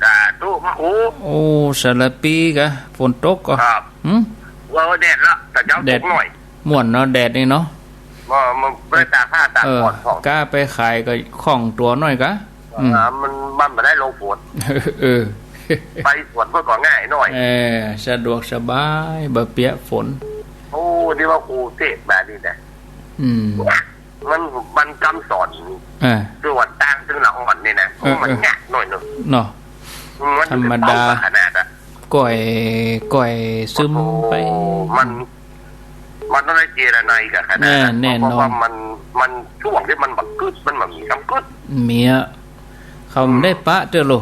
สาธุพระครู โอ้ สารปีกะ ฝนตกก่อ ครับ หืม ว่าแดดละ แต่เจ๊าตกหน่อย ม่วนเนาะ แดดนี่เนาะ บ่ มันบ่ได้ตากผ้าตากผ่อน เออ ผ่อน ก้าไปขายก็คล่องตั๋วหน่อยกะ อืม อ่า มัน มันบ่ได้ลงฝน เออ ไปสวนเปิ้นก็ง่ายหน่อย เออ สะดวกสบาย บ่เปียกฝน โอ้ นี่ว่าครูเทศน์มานี่นะ อืม มัน มันกำสอน เออ ส่วนต่างซึ่งละอ่อนนี่นะ เออ มันยากหน่อยหนึ่ง เนาะ อืม มัน ธรรมดา เบาขนาดอะ ก้อย ก้อยซึมไป โอ้โห มัน มันต้องได้เจรไนกับขนาดนั้น แน่ แน่นอน เพราะว่ามัน มันช่วงที่มันบักกึด มันบ่มีกำกึด เมีย เขาบ่ได้ปะเตื้อโล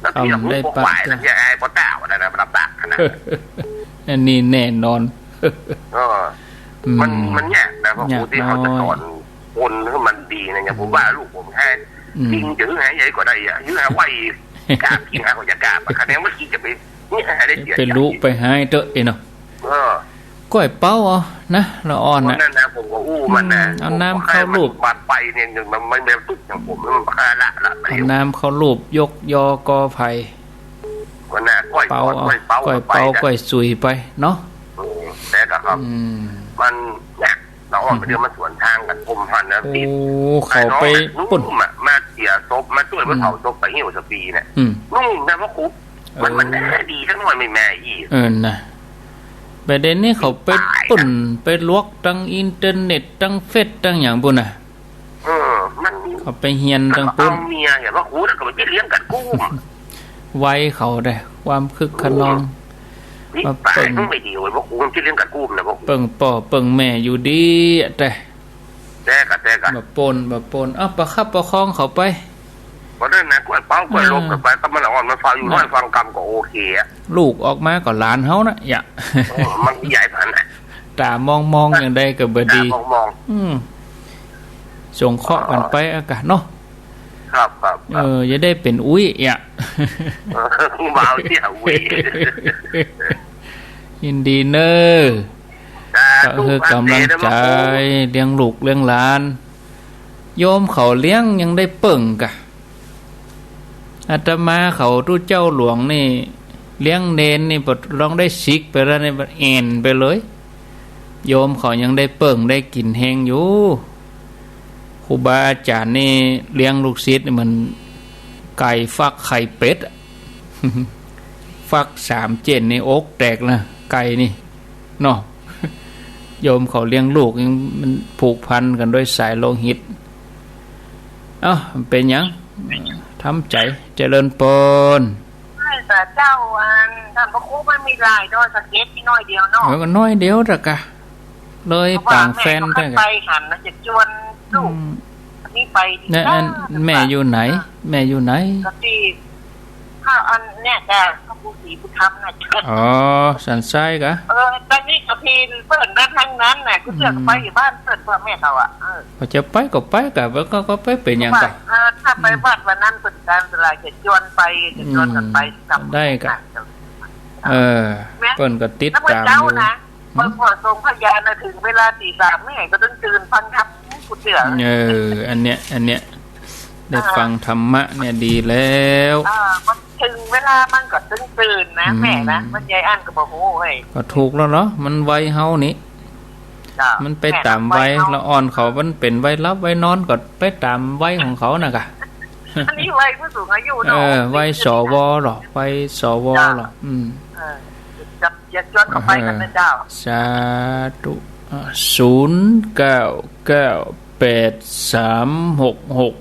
แล้วเพียง เขาบ่ได้ปะ พวกฝ่าย เตื้อ แล้วเพียงไอ้พ่อเจ้านั่นนะ มันลำบากขนาดนั้น อันนี้แน่นอน เออ อืม มัน มันยากนะ พระครู ยาก ที่เขาจะ น้อย สอนคนให้มันดีนะ อย่างผมว่าลูกผมแค่ อืม ยิงจะหื้อหาใหญ่ก็ได้อะ หื้อหาไว กราบยิงหาก็จะกราบอะ คะแนนเมื่อกี้จะไป เนี่ย อะไรเสีย ไปลุไปหายเต๊อะ เอ้ยเนาะ เออ ก้อยเป๊าเอานะ ละอ่อนน่ะ วันนั้นนะ ผมก็อู้มันนะ อืม เอาน้ำเข้าลูบ ผมก็ให้มันมาไปเนี่ย มัน มัน มันตุ๊กอย่างผม มันละละไป เอาน้ำเข้าลูบ ยกยอกอไผ่ วันนั้น ก้อย เป๋า ปอด เอา ก้อยเป๋า ก้อยเป๋า ก้อยเป๋า ก้อยสุยไปเนาะ เออ แต่ก็ครับ อืม มัน เนี่ย ละอ่อน อืม ไปเดียวมันสวนตางกั๋น ผมหันนะ โอ้ ติด เขาไป ไอ้น้อง ปุ้น หนุ่มอะ มาเสียศพ มาจ้วย อืม เผาศพ ไปหิ้วสะปีเนี่ย อืม นุ่มนะพระครู เออ มัน มันแน่ดีสักหน่อย ไม่แม่อี้ เออ นะ ประเด็นนี้เขาไป ตายอะ ปุ้น ไปลวกตังอินเทอร์เน็ต ตังเฟซ ตังหยังปุ้นน่ะ เออ มัน เขาไปเฮียนตังปุ้น เอาเมียเนี่ย พระครู แล้วก็ไปเลี้ยงกัดกุ้ม วัยเขาได้ ความคึกคะนอง นี่ มาเปิ่ง ตายต้องไม่ดีเว้ย พระครู มันเลี้ยงกัดกุ้มนะ พระครู เปิ่งป้อเปิ่งแม่อยู่ดีอะ แต่ แต่กะ แต่กะ บ่ปน บ่ปน เอ้า ประคับประคองเขาไป เพราะนั้นนะ ก้อยเป๋า ก้อยลม เออ กั๋นไป ก็มันอ่อน มันฟังอยู่ น่ะ น้อยฟังกำก็โอเคอะ ลูกออกมาก็หลานเฮานะ อย่า เออ มันใหญ่พันธุ์อะ ต๋ามองๆ อย่างใดก็บ่ดี ต๋ามองๆ อืม สงเคราะห์กั๋นไป เออ อากาศเนาะ ครับ ครับ ครับ เออ อย่าได้เป๋นอุ๊ย อย่า เออ บ่าวเตี้ยอุ๊ย ยินดีเน่อ สาธุ ก็หื้อก๋ำลังใจ๋ เลี้ยงลูกเลี้ยงหลาน โยมเขาเลี้ยงยังได้เปิ่งกะ อาตมาเขาตุ๊เจ้าหลวงนี่ เลี้ยงเณรนี่ ปะลองได้สิกไปแล้วนี่ ปะแอ่นไปเลย โยมเขายังได้เปิ่งได้กิ๋นแฮงอยู่ ครูบาอาจ๋ารย์นี่เลี้ยงลูกศิษย์นี่เหมือนไก่ฟักไข่เป็ดอะ ฟักสามเจ๋นนี่อกแตกนะ ไก่นี่ เนาะ โยมเขาเลี้ยงลูกนี่มันผูกพันกั๋นด้วยสายโลหิต เอ้า มันเป๋นหยัง ทำใจ๋ เจริญปอน ใช่ แต่เจ้าอัน ต้านพระครูมันมีหลายดอยสะเก็ด มีน้อยเดียวเนาะ เออ ก็น้อยเดียวตะกะ เลยปางแฟน เพราะว่าแม่ก็ ตะกะ ไปหันนะ จะจวนลูก อืม นี่ไปดี เนี่ย อัน แม่อยู่ไหน อ่า แม่อยู่ไหน ก็ตี้ ข้าอันเนี่ยจ้ะ พระครูศรีพุทธธรรมน่ะ อ๋อ สันทรายกะ เออ ต๋อนนี้ก็พี่เปิ้นนั้นทั้งนั้นน่ะ กูเสือก อืม ไปอยู่บ้านเปิ้นพ่อแม่เขาอะ เออ ก็จะไปก็ไปกะ ก็ ก็ไปเป๋นหยังกะ เออ ถ้าไป อืม วัดวันนั้นเปิ้นการเวลาจะจวนไป จะจวนกั๋นไป อืม กลับ ได้กะ เออ แม่ เปิ้นก็ติดต๋ามอยู่ แล้วเมื่อเช้านะ อืม เปิ้นขอส่งพยานนะ ถึงเวลาตีสามแม่ก็ต้องตื่นฟังธรรม กูเสือก เออ อันเนี้ย อันเนี้ย ได้ฟังธรรมะเนี่ยดีแล้ว อ่า มันถึงเวลามันก็ตึงตื่นนะ อืม แม่นะ มันยายอั้นก็บอก โอ้ย ก็ถูกแล้วเนาะ มันวัยเฮานี่ จ้ะ มันไปต๋ามวัย แม่นะ วัยเฮา ละอ่อนเขา มันเป๋นวัยหลับวัยนอน ก็ไปต๋ามวัยของเขาน่ะกะ อันนี้วัยผู้สูงอายุเนาะ เออ วัย สว เหรอ วัย สว จ้ะ เหรอ อืม เออ จะ จะชวนเขาไปกั๋นนะเจ้า สาธุ อ่า ศูนย์เก้าเก้าแปดสามหกหก